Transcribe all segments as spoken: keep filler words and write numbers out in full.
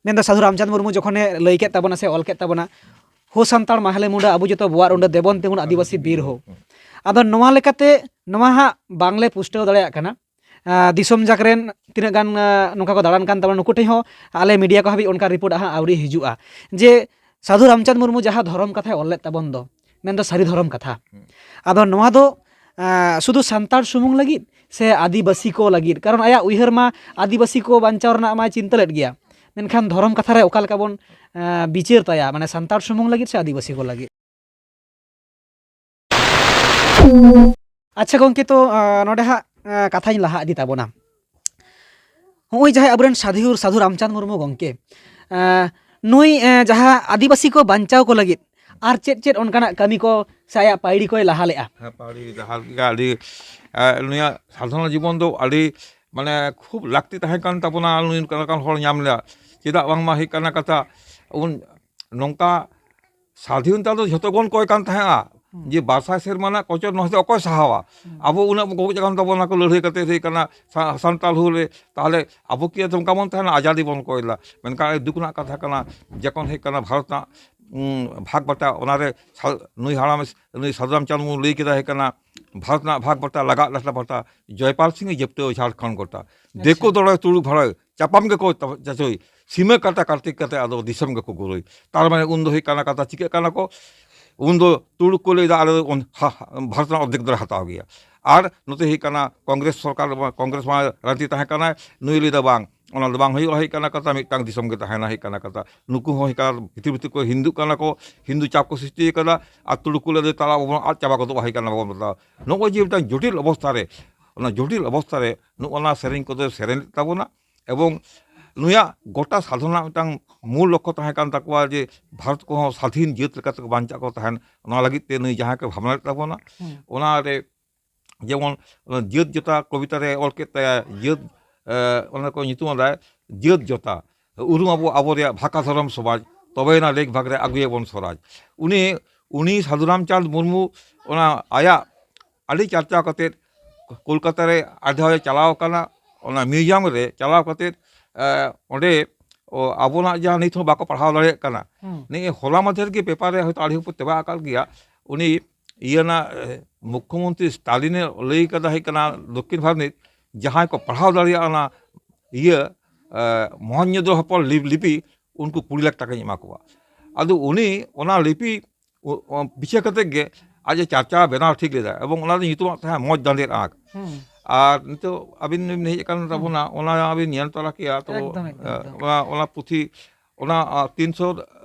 ᱢᱮᱱᱫᱚ ᱥᱟᱹᱫᱷᱩ ᱨᱟᱢᱪᱟᱸᱫᱽ ᱢᱩᱨᱢᱩ ᱡᱚᱠᱷᱚᱱᱮ ᱞᱟᱹᱭ ᱠᱮᱫ ᱛᱟᱵᱚᱱᱟ ᱥᱮ ᱚᱞ ᱠᱮᱫ ᱛᱟᱵᱚᱱᱟ, "ᱦᱳ ᱥᱟᱱᱛᱟᱲ ᱢᱟᱦᱞᱮ ᱢᱩᱸᱰᱟᱹ, ᱟᱵᱚ ᱡᱚᱛᱚ ᱵᱚᱣᱟᱜ ᱨᱩᱸᱰᱟᱹ, ᱫᱮᱵᱚᱱ ᱛᱤᱸᱜᱩᱱ ᱟᱹᱫᱤᱵᱟᱹᱥᱤ ᱵᱤᱨ ᱦᱳ᱾" ᱟᱫᱚ ᱱᱚᱣᱟ ᱞᱮᱠᱟᱛᱮ ᱱᱚᱣᱟ ᱦᱟᱸᱜ ᱵᱟᱝᱞᱮ ᱯᱩᱥᱴᱟᱹᱣ ᱫᱟᱲᱮᱭᱟᱜ ᱠᱟᱱᱟ᱾ ᱟᱸ, ᱫᱤᱥᱚᱢ ᱡᱟᱠ ᱨᱮᱱ ᱛᱤᱱᱟᱹᱜ ᱜᱟᱱ, ᱟᱸ, ᱱᱚᱝᱠᱟ ᱠᱚ ᱫᱟᱬᱟᱱ ᱠᱟᱱ ᱛᱟᱵᱚᱱᱟ, ᱱᱩᱠᱩ ᱴᱷᱮᱱ ᱦᱚᱸ ᱟᱞᱮ ᱢᱤᱰᱤᱭᱟ ᱠᱚ ᱦᱟᱹᱵᱤᱡ ᱚᱱᱠᱟ ᱨᱤᱯᱳᱨᱴ ᱦᱟᱸᱜ ᱟᱹᱣᱨᱤ ᱦᱤᱡᱩᱜᱼᱟ ᱡᱮ ᱥᱟᱹᱫᱷᱩ ᱨᱟᱢᱪᱟᱸᱫᱽ ᱢᱩᱨᱢᱩ ᱡᱟᱦᱟᱸ ᱫᱷᱚᱨᱚᱢ ᱠᱟᱛᱷᱟᱭ ᱚᱞ ᱞᱮᱫ ᱛᱟᱵᱚᱱ ᱫᱚ, ᱢᱮᱱᱫᱚ ᱥᱟᱹᱨᱤ ᱫᱷᱚᱨᱚᱢ ᱠᱟᱛᱷᱟ᱾ ᱦᱩᱸ᱾ ᱟᱫᱚ ᱱᱚᱣᱟ ᱫᱚ, ᱟᱸ, ᱥᱩᱫᱷᱩ ᱥᱟᱱᱛᱟᱲ ᱥᱩᱢᱩᱝ ᱞᱟᱹᱜᱤᱫ ᱥᱮ ᱟᱹᱫᱤᱵᱟᱹᱥᱤ ᱠᱚ ᱞᱟᱹᱜᱤᱫ? ᱠᱟᱨᱚᱱ ᱟᱭᱟᱜ ᱩᱭᱦᱟᱹᱨ ᱢᱟ ᱟᱹᱫᱤᱵᱟᱹᱥᱤ ᱠᱚ ᱵᱟᱧᱪᱟᱣ ᱨᱮᱱᱟᱜ ᱢᱟᱭ ᱪᱤᱱᱛᱟᱹ ᱞᱮᱫ ᱜᱮᱭᱟ, ᱢᱮᱱᱠᱷᱟᱱ ᱫᱷᱚᱨᱚᱢ ᱠᱟᱛᱷᱟ ᱨᱮ ᱚᱠᱟ ᱞᱮᱠᱟ ᱵᱚᱱ, ᱟᱸ, ᱵᱤᱪᱟᱹᱨ ᱛᱟᱭᱟ, ᱢᱟᱱᱮ ᱥᱟᱱᱛᱟᱲ ᱥᱩᱢᱩᱝ ᱞᱟᱹᱜᱤᱫ ᱥᱮ ᱟᱹᱫᱤᱵᱟᱹᱥᱤ ᱠᱚ ᱞᱟᱹᱜᱤᱫ? ᱟᱪᱪᱷᱟ ᱜᱚᱢᱠᱮ, ᱛᱚ, ᱟᱸ, ᱱᱚᱰᱮ ᱦᱟᱸᱜ, ᱟᱸ, ᱠᱟᱛᱷᱟᱧ ᱞᱟᱦᱟ ᱤᱫᱤ ᱛᱟᱵᱚᱱᱟ᱾ ᱱᱚᱜᱼᱚᱭ ᱡᱟᱦᱟᱸᱭ ᱟᱵᱚᱨᱮᱱ ᱥᱟᱹᱫᱷᱩ, ᱥᱟᱹᱫᱷᱩ ᱨᱟᱢᱪᱟᱸᱫᱽ ᱢᱩᱨᱢᱩ ᱜᱚᱢᱠᱮ, ᱟᱸ, ᱱᱩᱭ, ᱟᱸ, ᱡᱟᱦᱟᱸ ᱟᱹᱫᱤᱵᱟᱹᱥᱤ ᱠᱚ ᱵᱟᱧᱪᱟᱣ ᱠᱚ ᱞᱟᱹᱜᱤᱫ ᱟᱨ ᱪᱮᱫ ᱪᱮᱫ ᱚᱱᱠᱟᱱᱟᱜ ᱠᱟᱹᱢᱤ ᱠᱚ ᱥᱮ ᱟᱭᱟᱜ ᱯᱟᱹᱭᱲᱤ ᱠᱚᱭ ᱞᱟᱦᱟ ᱞᱮᱜᱼᱟ? ᱦᱮᱸ, ᱯᱟᱹᱣᱲᱤ ᱡᱟᱦᱟᱸ ᱞᱮᱠᱟ ᱟᱹᱰᱤ, ᱮ, ᱱᱩᱭᱟᱜ ᱥᱟᱫᱷᱟᱨᱚᱱ ᱡᱤᱵᱚᱱ ᱫᱚ ᱟᱹᱰᱤ, ᱢᱟᱱᱮ, ᱠᱷᱩᱵ ᱞᱟᱹᱠᱛᱤ ᱛᱟᱦᱮᱸ ᱠᱟᱱ ᱛᱟᱵᱚᱱᱟ ᱱᱩᱭ ᱞᱮᱠᱟᱱ ᱦᱚᱲ ᱧᱟᱢ ᱞᱮᱭᱟ᱾ ᱪᱮᱫᱟᱜ ᱵᱟᱝᱢᱟ ᱦᱩᱭᱩᱜ ᱠᱟᱱᱟ ᱠᱟᱛᱷᱟ, ᱩᱱ ᱱᱚᱝᱠᱟ ᱥᱟᱫᱷᱤᱱᱚᱛᱟ ᱫᱚ ᱡᱷᱚᱛᱚ ᱵᱚᱱ ᱠᱚᱭ ᱠᱟᱱ ᱛᱟᱦᱮᱸᱜᱼᱟ, ᱦᱩᱸ᱾ ᱡᱮ ᱵᱟᱨ ᱥᱟᱭ ᱥᱮᱨᱢᱟ ᱨᱮᱱᱟᱜ ᱠᱚᱪᱚᱨ ᱱᱚᱥᱴᱚ ᱚᱠᱚᱭ ᱥᱟᱦᱟᱣᱟ? ᱦᱩᱸ᱾ ᱟᱵᱚ ᱩᱱᱟᱹᱜ ᱵᱚᱱ ᱜᱚᱡ ᱟᱠᱟᱱ ᱛᱟᱵᱚᱱᱟ ᱠᱚ ᱞᱟᱹᱲᱦᱟᱹᱭ ᱠᱟᱛᱮ ᱦᱩᱭ ᱠᱟᱱᱟ ᱥᱟ-, ᱥᱟᱱᱛᱟᱲ ᱦᱩᱞ ᱨᱮ, ᱛᱟᱦᱚᱞᱮ ᱟᱵᱚ ᱠᱤ ᱟᱫᱚ ᱚᱱᱠᱟ ᱵᱚᱱ ᱛᱟᱦᱮᱱᱟ? ᱟᱡᱟᱫᱤ ᱵᱚᱱ ᱠᱚᱭ ᱞᱮᱫᱟ, ᱢᱮᱱᱠᱷᱟᱱ ᱟᱹᱰᱤ ᱫᱩᱠ ᱨᱮᱱᱟᱜ ᱠᱟᱛᱷᱟ ᱠᱟᱱᱟ, ᱡᱚᱠᱷᱚᱱ ᱦᱩᱭᱩᱜ ᱠᱟᱱᱟ ᱵᱷᱟᱨᱚᱛ ᱨᱮᱱᱟᱜ, ᱩᱸ, ᱵᱷᱟᱜᱽ ᱵᱟᱴᱟ, ᱚᱱᱟᱨᱮ ᱥᱟ-, ᱱᱩᱭ ᱦᱟᱲᱟᱢ, ᱱᱩᱭ ᱥᱟᱫᱷᱩ ᱨᱟᱢᱪᱟᱸᱫᱽ ᱢᱩᱨᱢᱩ ᱞᱟᱹᱭ ᱠᱮᱫᱟ ᱦᱩᱭᱩᱜ ᱠᱟᱱᱟ, ᱵᱷᱟᱨᱚᱛ ᱨᱮᱱᱟᱜ ᱵᱷᱟᱜᱽ ᱵᱟᱴᱟ ᱞᱟᱜᱟᱜ ᱞᱟᱴᱟ ᱯᱟᱴᱟ, ᱡᱚᱭᱯᱟᱞ ᱥᱤᱝ ᱮ ᱡᱟᱹᱯᱴᱟᱹᱣ ᱡᱷᱟᱲᱠᱷᱚᱸᱰ ᱜᱚᱴᱟ, ᱟᱪᱪᱷᱟ᱾ ᱫᱤᱠᱩ ᱫᱚᱲᱚᱭ ᱛᱩᱲᱩᱠ ᱵᱷᱟᱲᱚᱭ, ᱪᱟᱯᱟᱢ ᱜᱮᱠᱚ ᱪᱟ-, ᱪᱟᱪᱳᱭ, ᱥᱤᱢᱟᱹ ᱠᱟᱴᱟ ᱠᱟᱨᱛᱤᱠ ᱠᱟᱛᱮ ᱟᱫᱚ ᱫᱤᱥᱚᱢ ᱜᱮᱠᱚ ᱜᱩᱨᱩᱭ᱾ ᱛᱟᱨ ᱢᱟᱱᱮ ᱩᱱ ᱫᱚ ᱦᱩᱭᱩᱜ ᱠᱟᱱᱟ ᱠᱟᱛᱷᱟ ᱪᱤᱠᱟᱹᱜ ᱠᱟᱱᱟ ᱠᱚ, ᱩᱱ ᱫᱚ ᱛᱩᱲᱩᱠ ᱠᱚ ᱞᱟᱹᱭᱫᱟ, "ᱟᱞᱮ ᱫᱚ ᱩᱱ ᱦᱟ-, ᱦᱟ-, ᱵᱷᱟᱨᱚᱛ ᱨᱮᱱᱟᱜ ᱚᱨᱫᱷᱮᱠ ᱫᱚᱞᱮ ᱦᱟᱛᱟᱣ ᱜᱮᱭᱟ᱾" ᱟᱨ ᱱᱚᱛᱮ ᱦᱩᱭᱩᱜ ᱠᱟᱱᱟ ᱠᱚᱝᱜᱨᱮᱥ ᱥᱚᱨᱠᱟᱨ, ᱠᱚᱝᱜᱨᱮᱥ ᱢᱟ ᱨᱟᱡᱽᱱᱤᱛᱤ ᱛᱟᱦᱮᱸ ᱠᱟᱱᱟ, ᱱᱩᱭ ᱞᱟᱹᱭᱫᱟ, "ᱵᱟᱝ, ᱚᱱᱟ ᱫᱚ ᱵᱟᱝ ᱦᱩᱭᱩᱜᱼᱟ, ᱦᱩᱭᱩᱜ ᱠᱟᱱᱟ ᱠᱟᱛᱷᱟ ᱢᱤᱫᱴᱟᱝ ᱫᱤᱥᱚᱢ ᱜᱮ ᱛᱟᱦᱮᱱᱟ, ᱦᱩᱭᱩᱜ ᱠᱟᱱᱟ ᱠᱟᱛᱷᱟ᱾" ᱱᱩᱠᱩ ᱦᱚᱸ ᱦᱩᱭᱩᱜ ᱠᱟᱱᱟ ᱵᱷᱤᱛᱤᱨ ᱵᱷᱤᱛᱤᱨ ᱠᱚ ᱦᱤᱱᱫᱩᱜ ᱠᱟᱱᱟ ᱠᱚ, ᱦᱤᱱᱫᱩ ᱪᱟᱯ ᱠᱚ ᱥᱨᱤᱥᱴᱤ ᱠᱟᱫᱟ, ᱟᱨ ᱛᱩᱲᱩᱠ ᱠᱚ ᱞᱟᱹᱭᱫᱟ, "ᱛᱟᱦᱞᱮ ᱟᱵᱚ ᱵᱚᱱ ᱟᱫ ᱪᱟᱵᱟ ᱜᱚᱫᱚᱜᱼᱟ, ᱦᱩᱭᱩᱜ ᱠᱟᱱᱟ ᱵᱟᱵᱚᱱ ᱵᱟᱛᱟᱣᱟ᱾" ᱱᱚᱜᱼᱚᱭ ᱡᱮ ᱢᱤᱫᱴᱟᱝ ᱡᱚᱴᱤᱞ ᱚᱵᱚᱥᱛᱷᱟ ᱨᱮ, ᱚᱱᱟ ᱡᱚᱴᱤᱞ ᱚᱵᱚᱥᱛᱷᱟ ᱨᱮ ᱱᱚᱜᱼᱚ ᱱᱟ ᱥᱮᱨᱮᱧ ᱠᱚᱫᱚ ᱥᱮᱨᱮᱧ ᱞᱮᱫ ᱛᱟᱵᱚᱱᱟ᱾ ᱮᱵᱚᱝ ᱱᱩᱭᱟᱜ ᱜᱚᱴᱟ ᱥᱟᱫᱷᱚᱱᱟ ᱢᱤᱫᱴᱟᱝ ᱢᱩᱞ ᱞᱚᱠᱠᱷᱚ ᱛᱟᱦᱮᱸ ᱠᱟᱱ ᱛᱟᱠᱚᱣᱟ ᱡᱮ ᱵᱷᱟᱨᱚᱛ ᱠᱚᱦᱚᱸ ᱥᱟᱫᱷᱤᱱ ᱡᱟᱹᱛ ᱞᱮᱠᱟᱛᱮ ᱠᱚ ᱵᱟᱧᱪᱟᱜ ᱠᱚ ᱛᱟᱦᱮᱱ, ᱚᱱᱟ ᱞᱟᱹᱜᱤᱫ ᱛᱮ ᱱᱩᱭ ᱡᱟᱦᱟᱸ ᱠᱚ ᱵᱷᱟᱵᱽᱱᱟ ᱞᱮᱫ ᱛᱟᱵᱚᱱᱟ, ᱦᱩᱸ᱾ ᱚᱱᱟ ᱨᱮ ᱡᱮᱢᱚᱱ ᱚᱱᱟ ᱡᱟᱹᱛ ᱡᱚᱛᱟ ᱠᱚᱵᱤᱛᱟ ᱨᱮ ᱚᱞ ᱠᱮᱫ ᱛᱟᱭᱟ, ᱡᱟᱹᱛ, ᱮ, ᱚᱱᱟ ᱠᱚ ᱧᱩᱛᱩᱢ ᱟᱫᱟᱭ ᱡᱟᱹᱛ ᱡᱚᱛᱟ, ᱩᱨᱩᱢ ᱟᱵᱚ ᱟᱵᱚ ᱨᱮᱭᱟᱜ ᱵᱷᱟᱠᱟ ᱫᱷᱚᱨᱚᱢ ᱥᱚᱢᱟᱡᱽ, ᱛᱚᱵᱮᱭᱮᱱᱟ ᱞᱮᱠ ᱵᱷᱟᱜᱽ ᱨᱮ ᱟᱹᱜᱩᱭᱟᱵᱚᱱ ᱥᱚᱨᱟᱡᱽ᱾ ᱩᱱᱤ, ᱩᱱᱤ ᱥᱟᱫᱷᱩ ᱨᱟᱢᱪᱟᱸᱫᱽ ᱢᱩᱨᱢᱩ ᱚᱱᱟ ᱟᱭᱟᱜ ᱟᱹᱰᱤ ᱪᱟᱨᱪᱟᱣ ᱠᱟᱛᱮᱫ ᱠᱳᱞᱠᱟᱛᱟ ᱨᱮ ᱟᱨ ᱫᱷᱟᱣ ᱮ ᱪᱟᱞᱟᱣ ᱟᱠᱟᱱᱟ, ᱚᱱᱟ ᱢᱤᱭᱩᱡᱤᱭᱟᱢ ᱨᱮ ᱪᱟᱞᱟᱣ ᱠᱟᱛᱮᱫ, ᱮ, ᱚᱸᱰᱮ ᱚ, ᱟᱵᱚᱱᱟᱜ ᱡᱟᱦᱟᱸ ᱱᱤᱛ ᱦᱚᱸ ᱵᱟᱠᱚ ᱯᱟᱲᱦᱟᱣ ᱫᱟᱲᱮᱭᱟᱜ ᱠᱟᱱᱟ᱾ ᱦᱩᱸ᱾ ᱱᱤᱭᱟᱹ ᱦᱚᱞᱟ ᱢᱟᱫᱷᱮᱨ ᱜᱮ ᱯᱮᱯᱟᱨ ᱨᱮ ᱦᱚᱭᱛᱳ ᱟᱹᱰᱤ ᱦᱚᱲ ᱠᱚ ᱛᱮᱵᱟ ᱟᱠᱟᱫ ᱜᱮᱭᱟ, ᱩᱱᱤ ᱤᱭᱟᱹ ᱨᱮᱱᱟᱜ, ᱮ, ᱢᱩᱠᱠᱷᱚᱢᱚᱱᱛᱨᱤ ᱥᱴᱟᱞᱤᱱᱮ ᱞᱟᱹᱭ ᱠᱟᱫᱟ ᱦᱩᱭᱩᱜ ᱠᱟᱱᱟ ᱫᱚᱠᱠᱷᱤᱱ ᱵᱷᱟᱨᱚᱛ ᱨᱤᱱᱤᱡ ᱡᱟᱦᱟᱸᱭ ᱠᱚ ᱯᱟᱲᱦᱟᱣ ᱫᱟᱲᱮᱭᱟᱜᱼᱟ ᱚᱱᱟ ᱤᱭᱟᱹ, ᱮ, ᱢᱚᱦᱮᱱᱡᱳᱫᱚᱲᱳ ᱦᱚᱯᱚᱱ ᱞᱤᱯ-, ᱞᱤᱯᱤ, ᱩᱱᱠᱩ ᱠᱩᱲᱤ ᱞᱟᱠᱷ ᱴᱟᱠᱟᱧ ᱮᱢᱟ ᱠᱚᱣᱟ᱾ ᱟᱫᱚ ᱩᱱᱤ ᱚᱱᱟ ᱞᱤᱯᱤ ᱚ, ᱚ, ᱯᱤᱪᱷᱟᱹ ᱠᱟᱛᱮ ᱜᱮ ᱟᱡ ᱮ ᱪᱟᱨᱪᱟ ᱵᱮᱱᱟᱣ ᱴᱷᱤᱠ ᱞᱮᱫᱟ ᱮᱵᱚᱝ ᱚᱱᱟ ᱫᱚ ᱧᱩᱛᱩᱢᱟᱜ ᱛᱟᱦᱮᱸᱫ ᱢᱚᱡᱽ ᱰᱟᱸᱰᱮᱨ ᱟᱸᱠ᱾ ᱦᱩᱸ᱾ ᱟᱨ ᱱᱤᱛᱚᱜ ᱟᱹᱵᱤᱱ ᱵᱤᱱ ᱦᱮᱡ ᱟᱠᱟᱱ ᱦᱩᱸ᱾ ᱛᱟᱵᱚᱱᱟ, ᱚᱱᱟ ᱟᱹᱵᱤᱱ ᱧᱮᱞ ᱛᱚᱨᱟ ᱠᱮᱜᱼᱟ, ᱛᱚ, ᱮᱠᱫᱚᱢ, ᱮᱠᱫᱚᱢ, ᱮ, ᱮᱠᱫᱚᱢ᱾ ᱚᱱᱟ, ᱚᱱᱟ ᱯᱩᱛᱷᱤ, ᱚᱱᱟ, ᱟ, ᱛᱤᱱᱥᱚ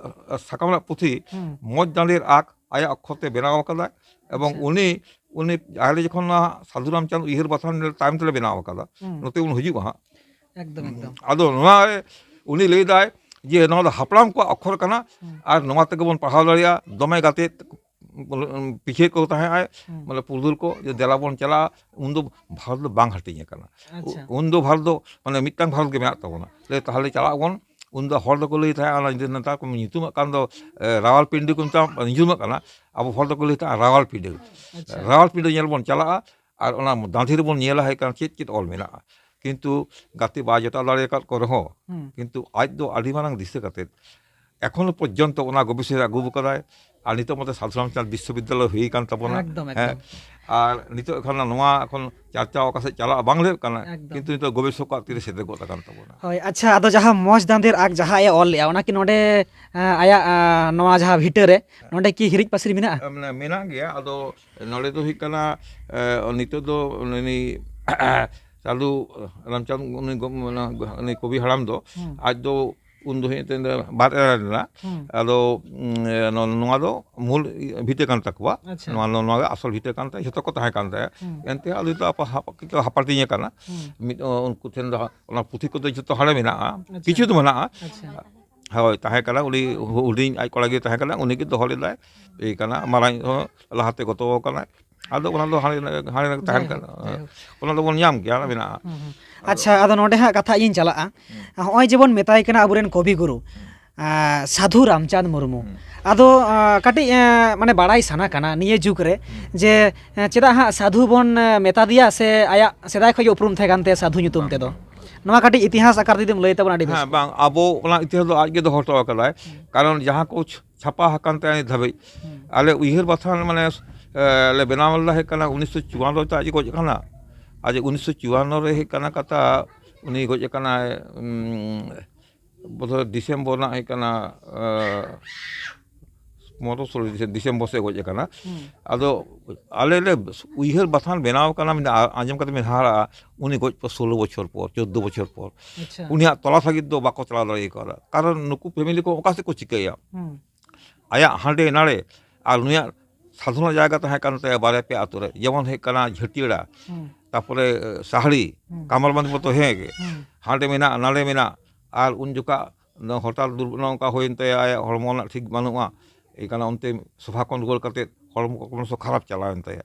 ᱥᱟᱠᱟᱢ ᱨᱮᱱᱟᱜ ᱯᱩᱛᱷᱤ ᱦᱩᱸ᱾ ᱢᱚᱡᱽ ᱰᱟᱸᱰᱮᱨ ᱟᱸᱠ ᱟᱭᱟᱜ ᱚᱠᱠᱷᱚᱨ ᱛᱮ ᱵᱮᱱᱟᱣ ᱟᱠᱟᱫᱟᱭ᱾ ᱮᱵᱚᱝ ᱟᱪᱪᱷᱟ᱾ ᱩᱱᱤ, ᱩᱱᱤ ᱟᱞᱮ ᱡᱚᱠᱷᱚᱱ ᱱᱚᱣᱟ ᱥᱟᱹᱫᱷᱩ ᱨᱟᱢᱪᱟᱸᱫᱽ ᱩᱭᱦᱟᱹᱨ ᱵᱟᱛᱷᱟᱱ ᱛᱟᱭᱚᱢ ᱛᱮᱞᱮ ᱵᱮᱱᱟᱣ ᱟᱠᱟᱫᱟ᱾ ᱦᱩᱸ᱾ ᱱᱚᱛᱮ ᱵᱚᱱ ᱦᱤᱡᱩᱜᱼᱟ ᱦᱟᱸᱜ᱾ ᱮᱠᱫᱚᱢ, ᱮᱠᱫᱚᱢ᱾ ᱟᱫᱚ ᱱᱚᱣᱟ ᱨᱮ ᱩᱱᱤ ᱞᱟᱹᱭ ᱫᱟᱭ ᱡᱮ ᱱᱚᱣᱟ ᱫᱚ ᱦᱟᱯᱲᱟᱢ ᱠᱚᱣᱟᱜ ᱚᱠᱠᱷᱚᱨ ᱠᱟᱱᱟ ᱦᱩᱸ᱾ ᱟᱨ ᱱᱚᱣᱟ ᱛᱮᱜᱮ ᱵᱚᱱ ᱯᱟᱲᱦᱟᱣ ᱫᱟᱲᱮᱭᱟᱜᱼᱟ᱾ ᱫᱚᱢᱮ ᱜᱟᱛᱮ ᱯᱤᱪᱷᱟᱹ ᱠᱚ ᱛᱟᱦᱮᱸ ᱟᱭ, ᱦᱩᱸ᱾ ᱢᱟᱱᱮ ᱯᱩᱨᱩᱫᱷᱩᱞ ᱠᱚ, ᱡᱮ ᱫᱮᱞᱟ ᱵᱚᱱ ᱪᱟᱞᱟᱜᱼᱟ, ᱩᱱᱫᱚ ᱵᱷᱟᱨᱚᱛ ᱫᱚ ᱵᱟᱝ ᱦᱟᱹᱴᱤᱧ ᱟᱠᱟᱱᱟ᱾ ᱟᱪᱪᱷᱟ᱾ ᱩᱱᱫᱚ ᱵᱷᱟᱨᱚᱛ ᱫᱚ ᱢᱟᱱᱮ ᱢᱤᱫᱴᱟᱝ ᱵᱷᱟᱨᱚᱛ ᱜᱮ ᱢᱮᱱᱟᱜ ᱛᱟᱵᱚᱱᱟ᱾ ᱞᱟᱹᱭ ᱛᱟᱦᱚᱞᱮ ᱪᱟᱞᱟᱜ ᱟᱵᱚᱱ, ᱩᱱᱫᱚ ᱦᱚᱲ ᱫᱚᱠᱚ ᱞᱟᱹᱭ ᱛᱟᱦᱮᱸᱫ, ᱚᱱᱟ ᱱᱮᱛᱟᱨ ᱠᱚ ᱧᱩᱛᱩᱢᱟᱜ ᱠᱟᱱ ᱫᱚ, ᱮ, ᱨᱟᱣᱟᱞᱯᱤᱱᱰᱤ ᱠᱚ ᱢᱮᱛᱟᱜᱼᱟ, ᱧᱩᱛᱩᱢᱟᱜ ᱠᱟᱱᱟ, ᱟᱵᱚ ᱦᱚᱲ ᱫᱚᱠᱚ ᱞᱟᱹᱭ ᱛᱟᱦᱮᱸᱫ ᱨᱟᱣᱟᱞᱯᱤᱸᱰᱟᱹ᱾ ᱟᱪᱪᱷᱟ᱾ ᱨᱟᱣᱟᱞᱯᱤᱸᱰᱟᱹ ᱧᱮᱞ ᱵᱚᱱ ᱪᱟᱞᱟᱜᱼᱟ ᱟᱨ ᱚᱱᱟ ᱫᱟᱸᱫᱷᱤ ᱨᱮᱵᱚᱱ ᱧᱮᱞᱟ ᱦᱩᱭᱩᱜ ᱠᱟᱱᱟ ᱪᱮᱫ ᱪᱮᱫ ᱚᱞ ᱢᱮᱱᱟᱜᱼᱟ᱾ ᱠᱤᱱᱛᱩ ᱜᱟᱛᱮ ᱵᱟᱭ ᱡᱚᱴᱟᱣ ᱫᱟᱲᱮ ᱟᱠᱟᱫ ᱠᱚ ᱨᱮᱦᱚᱸ, ᱦᱩᱸ᱾ ᱠᱤᱱᱛᱩ ᱟᱡ ᱫᱚ ᱟᱹᱰᱤ ᱢᱟᱨᱟᱝ ᱫᱤᱥᱟᱹ ᱠᱟᱛᱮᱫ ᱮᱠᱷᱚᱱᱳ ᱯᱚᱨᱡᱚᱱᱛᱚ ᱚᱱᱟ ᱜᱚᱵᱮᱥᱚᱱᱟ ᱟᱹᱜᱩ ᱟᱠᱟᱫᱟᱭ᱾ ᱟᱨ ᱱᱤᱛᱚᱜ ᱢᱟᱛᱚ ᱥᱟᱫᱷᱩ ᱨᱟᱢᱪᱟᱸᱫᱽ ᱵᱤᱥᱥᱚᱵᱤᱫᱽᱫᱟᱞᱚᱭ ᱦᱩᱭ ᱟᱠᱟᱱ ᱛᱟᱵᱚᱱᱟ᱾ ᱮᱠᱫᱚᱢ, ᱦᱮᱸ᱾ ᱮᱠᱫᱚᱢ᱾ ᱟᱨ ᱱᱤᱛᱚᱜ ᱮᱠᱷᱚᱱ ᱱᱚᱣᱟ ᱮᱠᱷᱚᱱ ᱪᱟᱨᱪᱟ ᱚᱠᱟ ᱥᱮᱫ ᱪᱟᱞᱟᱜᱼᱟ ᱵᱟᱝ ᱞᱟᱹᱭᱚᱜ ᱠᱟᱱᱟ, ᱮᱠᱫᱚᱢ᱾ ᱠᱤᱱᱛᱩ ᱱᱤᱛᱚᱜ ᱜᱚᱵᱮᱥᱚᱠ ᱠᱚᱣᱟᱜ ᱛᱤᱨᱮ ᱥᱮᱴᱮᱨ ᱜᱚᱫ ᱟᱠᱟᱱ ᱛᱟᱵᱚᱱᱟ᱾ ᱦᱳᱭ, ᱟᱪᱪᱷᱟ, ᱟᱫᱚ ᱡᱟᱦᱟᱸ ᱢᱚᱡᱽ ᱫᱟᱸᱫᱷᱮᱨ ᱟᱸᱠ ᱡᱟᱦᱟᱸ ᱮ ᱚᱞ ᱞᱮᱜᱼᱟ, ᱚᱱᱟ ᱠᱤ ᱱᱚᱰᱮ, ᱮᱸ, ᱟᱭᱟᱜ, ᱮᱸ, ᱱᱚᱣᱟ ᱡᱟᱦᱟᱸ ᱵᱷᱤᱴᱟᱹ ᱨᱮ, ᱱᱚᱰᱮ ᱠᱤ ᱦᱤᱨᱤᱡ ᱯᱟᱹᱥᱤᱨ ᱢᱮᱱᱟᱜᱼᱟ? ᱮ, ᱢᱟᱱᱮ, ᱢᱮᱱᱟᱜ ᱜᱮᱭᱟ᱾ ᱟᱫᱚ ᱱᱚᱰᱮ ᱫᱚ ᱦᱩᱭᱩᱜ ᱠᱟᱱᱟ, ᱮ, ᱱᱤᱛᱚᱜ ᱫᱚ ᱩᱱᱤ ᱥᱟᱫᱷᱩ ᱨᱟᱢᱪᱟᱸᱫᱽ, ᱩᱱᱤ ᱜᱚ-, ᱩᱱᱤ ᱠᱚᱵᱤ ᱦᱟᱲᱟᱢ ᱫᱚ ᱦᱩᱸ᱾ ᱟᱡ ᱫᱚ ᱩᱱ ᱫᱚ ᱦᱩᱭᱩᱜ ᱛᱟᱦᱮᱸ ᱵᱟᱨ ᱮᱨᱟ ᱞᱮᱱᱟ᱾ ᱦᱩᱸ᱾ ᱟᱫᱚ, ᱩᱸ, ᱱᱚ-, ᱱᱚᱣᱟ ᱫᱚ ᱢᱩᱞ ᱵᱷᱤᱴᱟᱹ ᱠᱟᱱ ᱛᱟᱠᱚᱣᱟ᱾ ᱟᱪᱪᱷᱟ᱾ ᱱᱚᱣᱟ, ᱱᱚᱣᱟ ᱜᱮ ᱟᱥᱚᱞ ᱵᱷᱤᱴᱟᱹ ᱠᱟᱱ ᱛᱟᱭᱟ, ᱡᱷᱚᱛᱚ ᱠᱚ ᱛᱟᱦᱮᱸ ᱠᱟᱱ ᱛᱟᱭᱟ᱾ ᱦᱩᱸ᱾ ᱮᱱᱛᱮ ᱟᱫᱚ ᱱᱤᱛᱚᱜ ᱟᱯᱟ-, ᱦᱟᱯ-, ᱠᱤᱪᱷᱩ ᱦᱟᱯᱟᱴᱤᱧ ᱟᱠᱟᱱᱟ᱾ ᱦᱩᱸ᱾ ᱢᱤᱫ, ᱚ, ᱩᱱᱠᱩ ᱴᱷᱮᱱ ᱫᱚ ᱦᱟᱸᱜ ᱚᱱᱟ ᱯᱩᱛᱷᱤ ᱠᱚᱫᱚ ᱡᱷᱚᱛᱚ ᱦᱟᱸᱰᱮ ᱢᱮᱱᱟᱜᱼᱟ᱾ ᱟᱪᱪᱷᱟ᱾ ᱠᱤᱪᱷᱩ ᱫᱚ ᱢᱮᱱᱟᱜᱼᱟ᱾ ᱟᱪᱪᱷᱟ᱾ ᱦᱳᱭ, ᱛᱟᱦᱮᱸ ᱠᱟᱱᱟ, ᱩᱱᱤ ᱦᱩᱰᱤᱧ ᱟᱡ ᱠᱚᱲᱟ ᱜᱮ ᱛᱟᱦᱮᱸ ᱠᱟᱱᱟ, ᱩᱱᱤ ᱜᱮ ᱫᱚᱦᱚ ᱞᱮᱫᱟᱭ᱾ ᱮᱭ ᱠᱟᱱᱟ, ᱢᱟᱨᱟᱝ ᱦᱚᱸ ᱞᱟᱦᱟᱛᱮ ᱜᱚᱛᱚ ᱟᱠᱟᱱᱟᱭ᱾ ᱟᱫᱚ ᱚᱱᱟ ᱫᱚ ᱦᱟᱸᱰᱮ, ᱦᱟᱸᱰᱮ ᱛᱟᱦᱮᱱ ᱡᱟᱭᱦᱳᱠ, ᱠᱟᱱᱟ᱾ ᱡᱟᱭᱦᱳᱠ᱾ ᱚᱱᱟ ᱫᱚᱵᱚᱱ ᱧᱟᱢ ᱜᱮᱭᱟ, ᱚᱱᱟ ᱢᱮᱱᱟᱜᱼᱟ᱾ ᱦᱩᱸ, ᱦᱩᱸ᱾ ᱟᱫᱚ ᱟᱪᱪᱷᱟ, ᱟᱫᱚ ᱱᱚᱰᱮ ᱦᱟᱸᱜ ᱠᱟᱛᱷᱟ ᱤᱧ ᱪᱟᱞᱟᱜᱼᱟ᱾ ᱦᱩᱸ᱾ ᱦᱚᱸᱜᱼᱚᱭ ᱡᱮᱵᱚᱱ ᱢᱮᱛᱟᱭ ᱠᱟᱱᱟ ᱟᱵᱚᱨᱮᱱ ᱠᱚᱵᱤ ᱜᱩᱨᱩ, ᱦᱩᱸ᱾ ᱟᱸ, ᱥᱟᱫᱷᱩ ᱨᱟᱢᱪᱟᱸᱫᱽ ᱢᱩᱨᱢᱩ᱾ ᱦᱩᱸ᱾ ᱟᱫᱚ, ᱟᱸ, ᱠᱟᱹᱴᱤᱡ, ᱟᱸ, ᱢᱟᱱᱮ ᱵᱟᱲᱟᱭ ᱥᱟᱱᱟ ᱠᱟᱱᱟ ᱱᱤᱭᱟᱹ ᱡᱩᱜᱽ ᱨᱮ ᱦᱩᱸ᱾ ᱡᱮ, ᱟᱸ, ᱪᱮᱫᱟᱜ ᱦᱟᱸᱜ ᱥᱟᱫᱷᱩ ᱵᱚᱱ, ᱟᱸ, ᱢᱮᱛᱟ ᱫᱮᱭᱟ ᱥᱮ ᱟᱭᱟᱜ ᱥᱮᱫᱟᱭ ᱠᱷᱚᱱ ᱜᱮ ᱩᱯᱨᱩᱢ ᱛᱟᱦᱮᱸ ᱠᱟᱱ ᱛᱟᱭᱟ ᱥᱟᱫᱷᱩ ᱧᱩᱛᱩᱢ ᱵᱟᱝ, ᱛᱮᱫᱚ? ᱵᱟᱝ᱾ ᱱᱚᱣᱟ ᱠᱟᱹᱴᱤᱡ ᱤᱛᱤᱦᱟᱥ ᱟᱠᱟᱨ ᱡᱩᱫᱤᱢ ᱞᱟᱹᱭ ᱛᱟᱵᱚᱱᱟ, ᱟᱹᱰᱤ ᱵᱮᱥ ᱦᱮᱸ, ᱠᱚᱜᱼᱟ᱾ ᱵᱟᱝ, ᱟᱵᱚ ᱚᱱᱟ ᱤᱛᱤᱦᱟᱥ ᱫᱚ ᱟᱡ ᱜᱮ ᱫᱚᱦᱚ ᱦᱚᱴᱚ ᱟᱠᱟᱫᱟᱭ᱾ ᱦᱩᱸ᱾ ᱠᱟᱨᱚᱱ ᱡᱟᱦᱟᱸ ᱠᱚ ᱪᱷ-, ᱪᱷᱟᱯᱟ ᱟᱠᱟᱱ ᱛᱟᱭᱟ ᱱᱤᱛ ᱫᱷᱟᱹᱵᱤᱡ, ᱦᱩᱸ᱾ ᱟᱞᱮ ᱩᱭᱦᱟᱹᱨ ᱵᱟᱛᱷᱟᱱ, ᱢᱟᱱᱮ, ᱮ, ᱞᱮ ᱵᱮᱱᱟᱣ ᱞᱮᱫᱟ ᱦᱩᱭᱩᱜ ᱠᱟᱱᱟ ᱩᱱᱤᱥᱥᱚ ᱪᱩᱣᱟᱱᱱᱚ ᱛᱮ ᱟᱡ ᱮ ᱜᱚᱡ ᱟᱠᱟᱱᱟ᱾ ᱟᱨ ᱡᱮ ᱩᱱᱤᱥᱥᱚ ᱪᱩᱣᱟᱱᱱᱚ ᱨᱮ ᱦᱩᱭᱩᱜ ᱠᱟᱱᱟ ᱠᱟᱛᱷᱟ, ᱩᱱᱤ ᱜᱚᱡ ᱟᱠᱟᱱᱟᱭ, ᱩᱢ, ᱵᱚᱪᱷᱚᱨ ᱰᱤᱥᱮᱢᱵᱚᱨ ᱨᱮᱱᱟᱜ ᱦᱩᱭᱩᱜ ᱠᱟᱱᱟ, ᱮ, ᱯᱚᱱᱨᱚ ᱥᱳᱞᱳ ᱰᱤᱥᱮ-, ᱰᱤᱥᱮᱢᱵᱚᱨ ᱥᱮᱫ ᱜᱚᱡ ᱟᱠᱟᱱᱟ᱾ ᱦᱩᱸ᱾ ᱟᱫᱚ ᱟᱞᱮ ᱞᱮ ᱩᱭᱦᱟᱹᱨ ᱵᱟᱛᱷᱟᱱ ᱵᱮᱱᱟᱣ ᱠᱟᱱᱟ, ᱢᱮᱱᱫᱟ, ᱟ-, ᱟᱸᱡᱚᱢ ᱠᱟᱛᱮ ᱵᱮᱱ ᱦᱟᱦᱟᱲᱟᱜᱼᱟ, ᱩᱱᱤ ᱜᱚᱡ ᱯᱚᱨ ᱥᱳᱞᱳ ᱵᱚᱪᱷᱚᱨ ᱯᱚᱨ, ᱪᱳᱫᱽᱫᱳ ᱵᱚᱪᱷᱚᱨ ᱯᱚᱨ᱾ ᱟᱪᱪᱷᱟ᱾ ᱩᱱᱤᱭᱟᱜ ᱛᱚᱞᱟᱥ ᱞᱟᱹᱜᱤᱫ ᱫᱚ ᱵᱟᱠᱚ ᱪᱟᱞᱟᱣ ᱫᱟᱲᱮ ᱠᱟᱣᱫᱟ, ᱠᱟᱨᱚᱱ ᱱᱩᱠᱩ ᱯᱷᱮᱢᱮᱞᱤ ᱠᱚ ᱚᱠᱟ ᱥᱮᱫ ᱠᱚ ᱪᱤᱠᱟᱹᱭᱟ? ᱦᱩᱸ᱾ ᱟᱭᱟᱜ ᱦᱟᱸᱰᱮ ᱱᱟᱰᱮ, ᱟᱨ ᱱᱩᱭᱟᱜ ᱥᱟᱫᱷᱚᱱᱟ ᱡᱟᱭᱜᱟ ᱛᱟᱦᱮᱸ ᱠᱟᱱ ᱛᱟᱭᱟ ᱵᱟᱨᱭᱟ ᱯᱮᱭᱟ ᱟᱛᱳ ᱨᱮ, ᱡᱮᱢᱚᱱ ᱦᱩᱭᱩᱜ ᱠᱟᱱᱟ ᱡᱷᱟᱹᱴᱤᱭᱟᱹᱲᱟ, ᱦᱩᱸ᱾ ᱛᱟᱯᱚᱨᱮ, ᱮ, ᱥᱟᱦᱲᱤ, ᱦᱩᱸ᱾ ᱠᱟᱢᱟᱨ ᱵᱟᱸᱫᱷᱤ ᱢᱚᱛᱚ ᱦᱮᱸ ᱜᱮ, ᱦᱩᱸ᱾ ᱦᱟᱸᱰᱮ ᱢᱮᱱᱟᱜ, ᱱᱟᱰᱮ ᱢᱮᱱᱟᱜ, ᱟᱨ ᱩᱱ ᱡᱚᱠᱷᱟ ᱱᱚᱣᱟ ᱦᱚᱴᱟᱛ ᱫᱩᱨᱜᱷᱚᱴᱚᱱᱟ ᱚᱱᱠᱟ ᱦᱩᱭᱮᱱ ᱛᱟᱭᱟ, ᱟᱭᱟᱜ ᱦᱚᱲᱢᱚ ᱨᱮᱱᱟᱜ ᱴᱷᱤᱠ ᱵᱟᱹᱱᱩᱜᱼᱟ, ᱮᱭ ᱠᱟᱨᱚᱱ ᱚᱱᱛᱮ ᱥᱚᱵᱷᱟ ᱠᱷᱚᱱ ᱨᱩᱣᱟᱹᱲ ᱠᱟᱛᱮ ᱦᱚᱲᱢᱚ ᱠᱚ ᱠᱨᱚᱢᱚᱥᱚ ᱠᱷᱟᱨᱟᱯ ᱪᱟᱞᱟᱣᱮᱱ ᱛᱟᱭᱟ᱾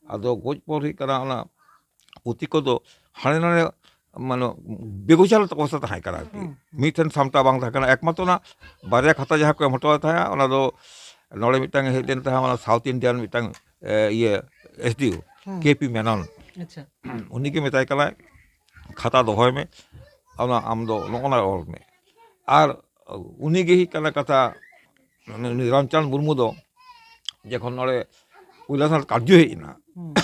ᱟᱫᱚ ᱜᱚᱡ ᱯᱚᱨ ᱦᱩᱭᱩᱜ ᱠᱟᱱᱟ ᱚᱱᱟ ᱯᱩᱛᱷᱤ ᱠᱚᱫᱚ ᱦᱟᱸᱰᱮ ᱱᱟᱰᱮ, ᱢᱟᱱᱮ, ᱵᱮᱜᱚᱪᱟᱞ ᱚᱵᱚᱥᱛᱟ ᱛᱟᱦᱮᱸ ᱠᱟᱱᱟ ᱟᱨᱠᱤ᱾ ᱦᱩᱸ, ᱦᱩᱸ᱾ ᱢᱤᱫᱴᱷᱮᱱ ᱥᱟᱢᱴᱟᱣ ᱵᱟᱝ ᱛᱟᱦᱮᱸ ᱠᱟᱱᱟ᱾ ᱮᱠᱢᱟᱛᱨᱚ ᱚᱱᱟ ᱵᱟᱨᱭᱟ ᱠᱷᱟᱛᱟ ᱡᱟᱦᱟᱸ ᱠᱚ ᱮᱢ ᱦᱚᱴᱚ ᱟᱫᱮ ᱛᱟᱦᱮᱸᱫ, ᱚᱱᱟ ᱫᱚ ᱱᱚᱰᱮ ᱢᱤᱫᱴᱟᱝ ᱦᱮᱡ ᱞᱮᱱ ᱛᱟᱦᱮᱸᱫ, ᱚᱱᱟ South Indian ᱢᱤᱫᱴᱟᱝ, ᱮ, ᱤᱭᱟᱹ, S D O, ᱦᱩᱸ᱾ K P Menon. ᱟᱪᱪᱷᱟ᱾ ᱩᱱᱤ ᱜᱮ ᱢᱮᱛᱟᱭ ᱠᱟᱱᱟᱭ, "ᱠᱷᱟᱛᱟ ᱫᱚᱦᱚᱭ ᱢᱮ, ᱚᱱᱟ ᱟᱢ ᱫᱚ ᱱᱚᱜᱼᱚ ᱱᱟ ᱚᱞ ᱢᱮ᱾" ᱟᱨ ᱩᱱᱤ ᱜᱮ ᱦᱩᱭᱩᱜ ᱠᱟᱱᱟ ᱠᱟᱛᱷᱟ, ᱩᱱᱤ ᱨᱟᱢᱪᱟᱸᱫᱽ ᱢᱩᱨᱢᱩ ᱫᱚ ᱡᱚᱠᱷᱚᱱ ᱱᱚᱰᱮ ᱠᱟᱹᱨᱡᱚ ᱦᱮᱡ ᱮᱱᱟ, ᱦᱩᱸ᱾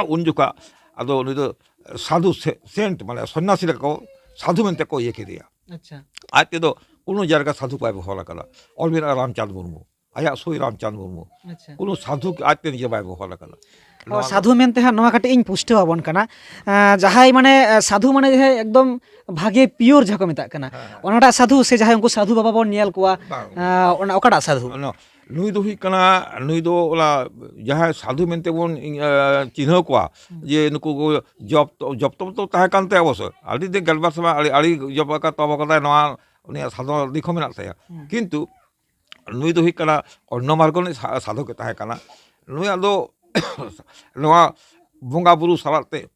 ᱩᱱ ᱡᱚᱠᱷᱟ ᱟᱫᱚ ᱩᱱᱤ ᱫᱚ ᱥᱟᱫᱷᱩ ᱥᱮ-, ᱥᱮᱱᱴ, ᱢᱟᱱᱮ ᱥᱚᱱᱱᱟᱥᱤ ᱞᱮᱠᱟ ᱠᱚ, ᱥᱟᱫᱷᱩ ᱢᱮᱱᱛᱮ ᱠᱚ ᱤᱭᱟᱹ ᱠᱮᱫᱮᱭᱟ᱾ ᱟᱪᱪᱷᱟ᱾ ᱟᱡ ᱛᱮᱫᱚ ᱠᱳᱱᱳ ᱡᱟᱭᱜᱟ ᱥᱟᱫᱷᱩ ᱵᱟᱭ ᱵᱮᱵᱚᱦᱟᱨ ᱟᱠᱟᱫᱟ᱾ ᱚᱞ ᱢᱮᱱᱟᱜᱼᱟ ᱨᱟᱢᱪᱟᱸᱫᱽ ᱢᱩᱨᱢᱩ, ᱟᱭᱟᱜ ᱥᱳᱭ ᱨᱟᱢᱪᱟᱸᱫᱽ ᱢᱩᱨᱢᱩ᱾ ᱟᱪᱪᱷᱟ᱾ ᱠᱳᱱᱳ ᱥᱟᱫᱷᱩ ᱟᱡ ᱛᱮ ᱱᱤᱡᱮ ᱵᱟᱭ ᱵᱮᱵᱚᱦᱟᱨ ᱟᱠᱟᱫᱟ᱾ ᱚ, ᱱᱚᱣᱟ ᱫᱚ ᱥᱟᱫᱷᱩ ᱢᱮᱱᱛᱮ ᱦᱟᱸᱜ ᱱᱚᱣᱟ ᱠᱟᱹᱴᱤᱡ ᱤᱧ ᱯᱩᱥᱴᱟᱹᱣ ᱟᱵᱚᱱ ᱠᱟᱱᱟ᱾ ᱟᱸ, ᱡᱟᱦᱟᱸᱭ ᱢᱟᱱᱮ, ᱟᱸ, ᱥᱟᱫᱷᱩ ᱢᱟᱱᱮ ᱡᱟᱦᱟᱸᱭ ᱮᱠᱫᱚᱢ ᱵᱷᱟᱜᱮ ᱯᱤᱭᱳᱨ ᱡᱟᱦᱟᱸ ᱠᱚ ᱢᱮᱛᱟᱜ ᱠᱟᱱᱟ, ᱦᱮᱸ, ᱦᱮᱸ᱾ ᱚᱱᱟᱴᱟᱜ ᱥᱟᱫᱷᱩ ᱥᱮ ᱡᱟᱦᱟᱸᱭ ᱩᱱᱠᱩ ᱥᱟᱫᱷᱩ ᱵᱟᱵᱟ ᱵᱚᱱ ᱧᱮᱞ ᱠᱚᱣᱟ, ᱵᱟᱝ᱾ ᱟᱸ, ᱚᱱᱟ ᱚᱠᱟᱴᱟᱜ ᱥᱟᱫᱷᱩ? ᱱᱚ-, ᱱᱩᱭ ᱫᱚ ᱦᱩᱭᱩᱜ ᱠᱟᱱᱟ, ᱱᱩᱭ ᱫᱚ ᱚᱱᱟ ᱡᱟᱦᱟᱸᱭ ᱥᱟᱫᱷᱩ ᱢᱮᱱᱛᱮ ᱵᱚᱱ, ᱤᱧ, ᱟᱸ, ᱪᱤᱱᱦᱟᱹᱣ ᱠᱚᱣᱟ, ᱦᱩᱸ᱾ ᱡᱮ ᱱᱩᱠᱩ ᱠᱚ ᱡᱚᱯ ᱛᱚ, ᱡᱚᱯ ᱛᱚ ᱛᱟᱦᱮᱸ ᱠᱟᱱ ᱛᱟᱭᱟ ᱚᱵᱚᱥᱥᱳᱭ, ᱟᱹᱰᱤ ᱫᱤᱱ ᱜᱮᱞᱵᱟᱨ ᱥᱮᱨᱢᱟ ᱟᱹᱰᱤ, ᱟᱹᱰᱤ ᱡᱚᱯ ᱟᱠᱟᱫ, ᱛᱚᱯ ᱟᱠᱟᱫᱟᱭ, ᱱᱚᱣᱟ ᱩᱱᱤᱭᱟᱜ ᱥᱟᱫᱷᱚᱱᱟ ᱫᱤᱠ ᱦᱚᱸ ᱢᱮᱱᱟᱜ ᱛᱟᱭᱟ᱾ ᱦᱩᱸ᱾ ᱠᱤᱱᱛᱩ ᱱᱩᱭ ᱫᱚ ᱦᱩᱭᱩᱜ ᱠᱟᱱᱟ ᱚᱱᱱᱚ ᱢᱟᱨᱜᱚ ᱨᱤᱱᱤᱡ ᱥᱟ-, ᱥᱟᱫᱷᱚᱠ ᱮ ᱛᱟᱦᱮᱸ ᱠᱟᱱᱟ᱾ ᱱᱩᱭᱟᱜ ᱫᱚ ᱱᱚᱣᱟ ᱵᱚᱸᱜᱟ ᱵᱩᱨᱩ ᱥᱟᱞᱟᱜ ᱛᱮ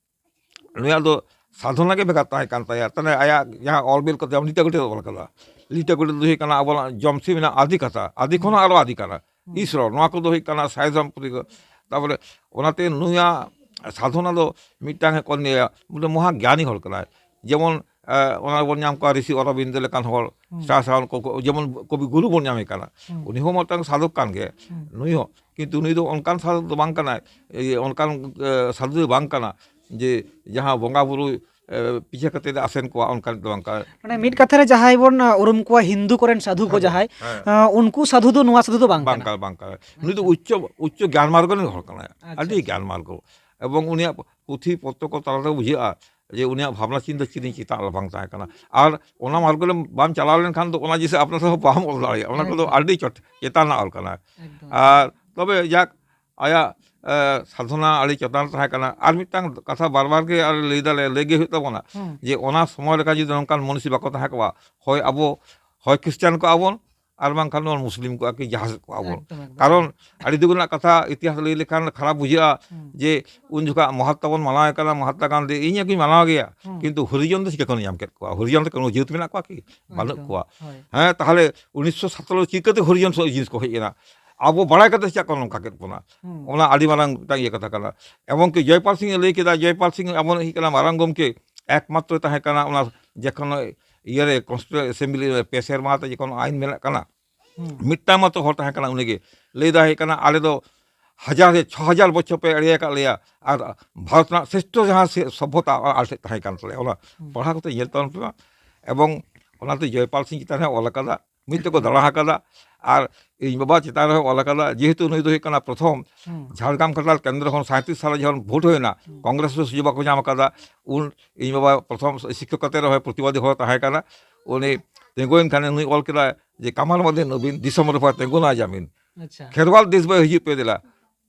ᱱᱩᱭᱟᱜ ᱫᱚ ᱥᱟᱫᱷᱚᱱᱟ ᱜᱮ ᱵᱷᱮᱜᱟᱨ ᱛᱟᱦᱮᱸ ᱠᱟᱱ ᱛᱟᱭᱟ᱾ ᱛᱟᱦᱞᱮ ᱟᱭᱟᱜ ᱡᱟᱦᱟᱸ ᱚᱞ ᱵᱤᱞ ᱠᱚ ᱛᱟᱭᱚᱢ ᱞᱤᱴᱟᱹ ᱜᱳᱰᱮᱛ ᱚᱞ ᱠᱟᱫᱟ᱾ ᱞᱤᱴᱟᱹ ᱜᱳᱰᱮᱛ ᱫᱚ ᱦᱩᱭᱩᱜ ᱠᱟᱱᱟ ᱟᱵᱚᱱᱟᱜ ᱡᱚᱢᱥᱤ ᱢᱮᱱᱟᱜ ᱟᱫᱤ ᱠᱟᱛᱷᱟ, ᱟᱫᱤ ᱠᱷᱚᱱ ᱦᱚᱸ ᱟᱨᱚ ᱟᱫᱤ ᱠᱟᱱᱟ᱾ ᱦᱩᱸ᱾ ᱤᱥᱨᱚ, ᱱᱚᱣᱟ ᱠᱚᱫᱚ ᱦᱩᱭᱩᱜ ᱠᱟᱱᱟ ᱥᱟᱭᱫᱷᱚᱢ ᱯᱩᱛᱷᱤ ᱠᱚ᱾ ᱛᱟᱯᱚᱨᱮ ᱚᱱᱟᱛᱮ ᱱᱩᱭᱟᱜ ᱥᱟᱫᱷᱚᱱᱟ ᱫᱚ ᱢᱤᱫᱴᱟᱝ ᱮ ᱠᱚᱨᱱᱤᱭᱟ, ᱢᱤᱫᱴᱟᱝ ᱢᱚᱦᱟ ᱜᱮᱭᱟᱱᱤ ᱦᱚᱲ ᱠᱟᱱᱟᱭ᱾ ᱡᱮᱢᱚᱱ ᱚᱱᱟ ᱵᱚᱱ ᱧᱟᱢ ᱠᱚᱣᱟ ᱨᱤᱥᱤ ᱚᱨᱚᱵᱤᱱᱫᱚ ᱞᱮᱠᱟᱱ ᱦᱚᱲ, ᱦᱩᱸ᱾ ᱥᱟᱶ ᱥᱟᱶ ᱠᱚ, ᱠᱚ, ᱡᱮᱢᱚᱱ ᱠᱚᱵᱤ ᱜᱩᱨᱩ ᱵᱚᱱ ᱧᱟᱢᱮ ᱠᱟᱱᱟ, ᱦᱩᱸ᱾ ᱩᱱᱤ ᱦᱚᱸ ᱢᱤᱫᱴᱟᱝ ᱥᱟᱫᱷᱚᱠ ᱠᱟᱱ ᱜᱮᱭᱟ᱾ ᱦᱩᱸ᱾ ᱱᱩᱭ ᱦᱚᱸ, ᱠᱤᱱᱛᱩ ᱱᱩᱭ ᱫᱚ ᱚᱱᱠᱟᱱ ᱥᱟᱫᱷᱚᱠ ᱫᱚ ᱵᱟᱝ ᱠᱟᱱᱟᱭ, ᱮ, ᱚᱱᱠᱟᱱ, ᱮ, ᱥᱟᱫᱷᱩ ᱫᱚ ᱵᱟᱝ ᱠᱟᱱᱟ ᱡᱮ ᱡᱟᱦᱟᱸ ᱵᱚᱸᱜᱟ ᱵᱩᱨᱩ, ᱮ, ᱯᱤᱪᱷᱟᱹ ᱠᱟᱛᱮ ᱫᱚ ᱟᱥᱮᱱ ᱠᱚᱣᱟ, ᱚᱱᱠᱟᱱ ᱫᱚ ᱵᱟᱝ ᱠᱟᱱᱟ᱾ ᱢᱟᱱᱮ ᱢᱤᱫ ᱠᱟᱛᱷᱟ ᱨᱮ ᱡᱟᱦᱟᱸᱭ ᱵᱚᱱ, ᱟ, ᱩᱨᱩᱢ ᱠᱚᱣᱟ ᱦᱤᱱᱫᱩ ᱠᱚᱨᱮᱱ ᱥᱟᱫᱷᱩ ᱠᱚ ᱥᱟᱫᱷᱩ, ᱡᱟᱦᱟᱸᱭ, ᱦᱮᱸ᱾ ᱟ, ᱩᱱᱠᱩ ᱥᱟᱫᱷᱩ ᱫᱚ ᱱᱩᱭ ᱥᱟᱫᱷᱩ ᱫᱚ ᱵᱟᱝ ᱵᱟᱝ ᱠᱟᱱᱟ᱾ ᱠᱟᱱᱟ, ᱵᱟᱝ ᱠᱟᱱᱟ᱾ ᱱᱩᱭ ᱫᱚ ᱟᱪᱪᱷᱟ᱾ ᱩᱪᱪᱚ, ᱩᱪᱪᱚ ᱜᱮᱭᱟᱱ ᱢᱟᱨᱜᱚ ᱨᱮᱱ ᱦᱚᱲ ᱠᱟᱱᱟᱭ᱾ ᱟᱪᱪᱷᱟ, ᱟᱹᱰᱤ ᱟᱪᱪᱷᱟ᱾ ᱜᱮᱭᱟᱱ ᱢᱟᱨᱜᱚ᱾ ᱮᱵᱚᱝ ᱩᱱᱤᱭᱟᱜ ᱯᱩᱛᱷᱤ ᱯᱚᱛᱨᱚ ᱠᱚ ᱛᱟᱞᱟ ᱛᱮ ᱵᱩᱡᱷᱟᱹᱜᱼᱟ ᱡᱮ ᱩᱱᱤᱭᱟᱜ ᱵᱷᱟᱵᱽᱱᱟ ᱪᱤᱱᱛᱟᱹ ᱪᱤᱞᱤ ᱪᱮᱛᱟᱱ ᱨᱮ ᱵᱟᱝ ᱛᱟᱦᱮᱸ ᱠᱟᱱᱟ᱾ ᱟᱨ ᱚᱱᱟ ᱢᱟᱨᱜᱚ ᱨᱮ ᱵᱟᱢ ᱪᱟᱞᱟᱣ ᱞᱮᱱᱠᱷᱟᱱ ᱫᱚ ᱚᱱᱟ ᱡᱤᱱᱤᱥ ᱟᱯᱱᱟᱨ ᱛᱮᱦᱚᱸ ᱵᱟᱢ ᱚᱞ ᱫᱟᱲᱮᱭᱟᱜᱼᱟ᱾ ᱚᱱᱟ ᱠᱚᱫᱚ ᱮᱠᱫᱚᱢ᱾ ᱟᱹᱰᱤ ᱪᱚᱴ-, ᱪᱮᱛᱟᱱ ᱨᱮᱱᱟᱜ ᱚᱞ ᱠᱟᱱᱟ᱾ ᱮᱠᱫᱚᱢ᱾ ᱟᱨ ᱛᱚᱵᱮ ᱡᱟᱠ, ᱟᱭᱟᱜ, ᱮ, ᱥᱟᱫᱷᱚᱱᱟ ᱟᱹᱰᱤ ᱪᱮᱛᱟᱱ ᱨᱮ ᱛᱟᱦᱮᱸ ᱠᱟᱱᱟ᱾ ᱟᱨ ᱢᱤᱫᱴᱟᱝ ᱠᱟᱛᱷᱟ ᱵᱟᱨ ᱵᱟᱨ ᱜᱮ ᱟᱨ ᱞᱟᱹᱭ ᱫᱟᱲᱮ-, ᱞᱟᱹᱭ ᱜᱮ ᱦᱩᱭᱩᱜ ᱛᱟᱵᱚᱱᱟ ᱦᱩᱸ᱾ ᱡᱮ ᱚᱱᱟ ᱥᱚᱢᱚᱭ ᱞᱮᱠᱟ ᱡᱩᱫᱤ ᱱᱚᱝᱠᱟᱱ ᱢᱚᱱᱤᱥᱤ ᱵᱟᱠᱚ ᱛᱟᱦᱮᱸ ᱠᱚᱜᱼᱟ, ᱦᱳᱭ ᱟᱵᱚ ᱦᱳᱭ ᱠᱷᱨᱤᱥᱴᱟᱱ ᱠᱚᱜᱼᱟ ᱵᱚᱱ, ᱟᱨ ᱵᱟᱝᱠᱷᱟᱱ ᱱᱚᱣᱟ ᱢᱩᱥᱞᱤᱢ ᱠᱚᱣᱟᱜ ᱠᱤ ᱡᱟᱦᱟᱸ ᱥᱮᱫ ᱠᱚᱜᱼᱟ ᱵᱚᱱ᱾ ᱮᱠᱫᱚᱢ, ᱮᱠᱫᱚᱢ᱾ ᱠᱟᱨᱚᱱ ᱟᱹᱰᱤ ᱫᱩᱠ ᱨᱮᱱᱟᱜ ᱠᱟᱛᱷᱟ, ᱤᱛᱤᱦᱟᱥ ᱞᱟᱹᱭ ᱞᱮᱠᱷᱟᱱ ᱠᱷᱟᱨᱟᱯ ᱵᱩᱡᱷᱟᱹᱜᱼᱟ ᱦᱩᱸ᱾ ᱡᱮ ᱩᱱ ᱡᱚᱠᱷᱟᱜ ᱢᱚᱦᱟᱛᱢᱟ ᱵᱚᱱ ᱢᱟᱱᱟᱣᱮ ᱠᱟᱱᱟ, ᱢᱚᱦᱟᱛᱢᱟ ᱜᱟᱱᱫᱷᱤ, ᱤᱧ ᱦᱚᱸᱧ ᱢᱟᱱᱟᱣ ᱜᱮᱭᱟ, ᱦᱩᱸ᱾ ᱠᱤᱱᱛᱩ ᱦᱚᱨᱤᱡᱚᱱ ᱫᱚ ᱪᱤᱠᱟᱹ ᱠᱷᱚᱱ ᱧᱟᱢ ᱠᱮᱫ ᱠᱚᱣᱟ? ᱦᱚᱨᱤᱡᱚᱱ ᱨᱮ ᱠᱳᱱᱳ ᱡᱟᱹᱛ ᱢᱮᱱᱟᱜ ᱠᱚᱣᱟ ᱠᱤ? ᱵᱟᱹᱱᱩᱜ ᱮᱠᱫᱚᱢ, ᱠᱚᱣᱟ᱾ ᱦᱳᱭ᱾ ᱦᱮᱸ, ᱛᱟᱦᱚᱞᱮ ᱩᱱᱤᱥᱥᱚ ᱥᱟᱛᱮᱨᱚ ᱪᱤᱠᱟᱹᱛᱮ ᱦᱚᱨᱤᱡᱚᱱ ᱥᱚ-, ᱡᱤᱱᱤᱥ ᱠᱚ ᱦᱮᱡ ᱮᱱᱟ? ᱟᱵᱚ ᱵᱟᱲᱟᱭ ᱠᱟᱛᱮ ᱪᱮᱫᱟᱜ ᱠᱚ ᱱᱚᱝᱠᱟ ᱠᱮᱫ ᱵᱚᱱᱟ? ᱦᱩᱸ᱾ ᱚᱱᱟ ᱟᱹᱰᱤ ᱢᱟᱨᱟᱝ ᱢᱤᱫᱴᱟᱝ ᱤᱭᱟᱹ ᱠᱟᱛᱷᱟ ᱠᱟᱱᱟ᱾ ᱮᱵᱚᱝ ᱠᱤ ᱡᱚᱭᱯᱟᱞ ᱥᱤᱝ ᱮ ᱞᱟᱹᱭ ᱠᱮᱫᱟ, ᱡᱚᱭᱯᱟᱞ ᱥᱤᱝ ᱟᱵᱚ ᱦᱩᱭᱩᱜ ᱠᱟᱱᱟ ᱢᱟᱨᱟᱝ ᱜᱚᱢᱠᱮ, ᱮᱠᱢᱟᱛᱨᱚ ᱛᱟᱦᱮᱸ ᱠᱟᱱᱟ ᱚᱱᱟ ᱡᱚᱠᱷᱚᱱ ᱤᱭᱟᱹᱨᱮ Constituent Assembly ᱨᱮ ᱯᱮ ᱥᱮᱨᱢᱟ ᱛᱮ ᱡᱚᱠᱷᱚᱱ ᱟᱭᱤᱱ ᱵᱮᱱᱟᱜ ᱠᱟᱱᱟ, ᱦᱩᱸ᱾ ᱢᱤᱫᱴᱟᱝ ᱢᱟᱛᱨᱚ ᱦᱚᱲ ᱛᱟᱦᱮᱸ ᱠᱟᱱᱟ, ᱩᱱᱤᱜᱮ ᱞᱟᱹᱭ ᱫᱟ ᱦᱩᱭᱩᱜ ᱠᱟᱱᱟ, ᱟᱞᱮ ᱫᱚ ᱦᱟᱡᱟᱨ ᱪᱷᱚ ᱦᱟᱡᱟᱨ ᱵᱚᱪᱷᱚᱨ ᱯᱮ ᱮᱲᱮ ᱟᱠᱟᱫ ᱞᱮᱭᱟ, ᱟᱨ ᱵᱷᱟᱨᱚᱛ ᱨᱮᱱᱟᱜ ᱥᱨᱮᱥᱴᱷᱚ ᱡᱟᱦᱟᱸ ᱥᱮ ᱥᱚᱵᱷᱚᱛᱟ ᱟᱞᱮ ᱴᱷᱮᱱ ᱛᱟᱦᱮᱸ ᱠᱟᱱ ᱛᱟᱞᱮᱭᱟ, ᱚᱱᱟ ᱦᱩᱸ᱾ ᱯᱟᱲᱦᱟᱣ ᱠᱟᱛᱮ ᱧᱮᱞ ᱛᱟᱵᱚᱱ ᱯᱮ ᱢᱟ᱾ ᱮᱵᱚᱝ ᱚᱱᱟᱛᱮ ᱡᱚᱭᱯᱟᱞ ᱥᱤᱝ ᱪᱮᱛᱟᱱ ᱨᱮ ᱚᱞ ᱟᱠᱟᱫᱟ, ᱢᱤᱫ ᱛᱮᱠᱚ ᱫᱟᱬᱟ ᱟᱠᱟᱫᱟ, ᱟᱨ ᱤᱧ ᱵᱟᱵᱟ ᱪᱮᱛᱟᱱ ᱨᱮᱦᱚᱸ ᱚᱞ ᱟᱠᱟᱫᱟ, ᱡᱮᱦᱮᱛᱩ ᱱᱩᱭ ᱫᱚ ᱦᱩᱭᱩᱜ ᱠᱟᱱᱟ ᱯᱨᱚᱛᱷᱚᱢ ᱦᱩᱸ᱾ ᱡᱷᱟᱲᱜᱨᱟᱢ ᱠᱷᱟᱰᱟᱞ ᱠᱮᱱᱫᱨᱚ ᱠᱷᱚᱱ ᱥᱟᱸᱭᱛᱨᱤᱥ ᱥᱟᱞ ᱨᱮ ᱡᱚᱠᱷᱚᱱ ᱵᱷᱳᱴ ᱦᱩᱭᱱᱟ, ᱦᱩᱸ᱾ ᱠᱚᱝᱜᱨᱮᱥ ᱨᱮ ᱥᱩᱡᱳᱜᱽ ᱵᱟᱠᱚ ᱧᱟᱢ ᱟᱠᱟᱫᱟ, ᱩᱱ ᱤᱧ ᱵᱟᱵᱟ ᱯᱨᱚᱛᱷᱚᱢ ᱥᱤᱠᱠᱷᱚᱠ ᱠᱟᱛᱮ ᱨᱮᱦᱚᱸ ᱯᱨᱚᱛᱤᱵᱟᱫᱤ ᱦᱚᱲ ᱛᱟᱦᱮᱸ ᱠᱟᱱᱟ, ᱩᱱᱤ ᱛᱤᱸᱜᱩᱭᱮᱱ ᱠᱷᱟᱱᱮ ᱱᱩᱭ ᱚᱞ ᱠᱮᱫᱟ ᱡᱮ ᱠᱟᱢᱟᱞ ᱢᱟᱫᱤᱱ ᱟᱹᱵᱤᱱ ᱫᱤᱥᱚᱢ ᱨᱮ ᱵᱟᱭ ᱛᱤᱸᱜᱩᱱᱟ ᱡᱟᱢᱤᱱ᱾ ᱟᱪᱪᱷᱟ᱾ ᱠᱷᱮᱨᱣᱟᱞ ᱫᱮᱥ ᱵᱟᱭ ᱦᱤᱡᱩᱜ ᱯᱮ ᱫᱮᱞᱟ,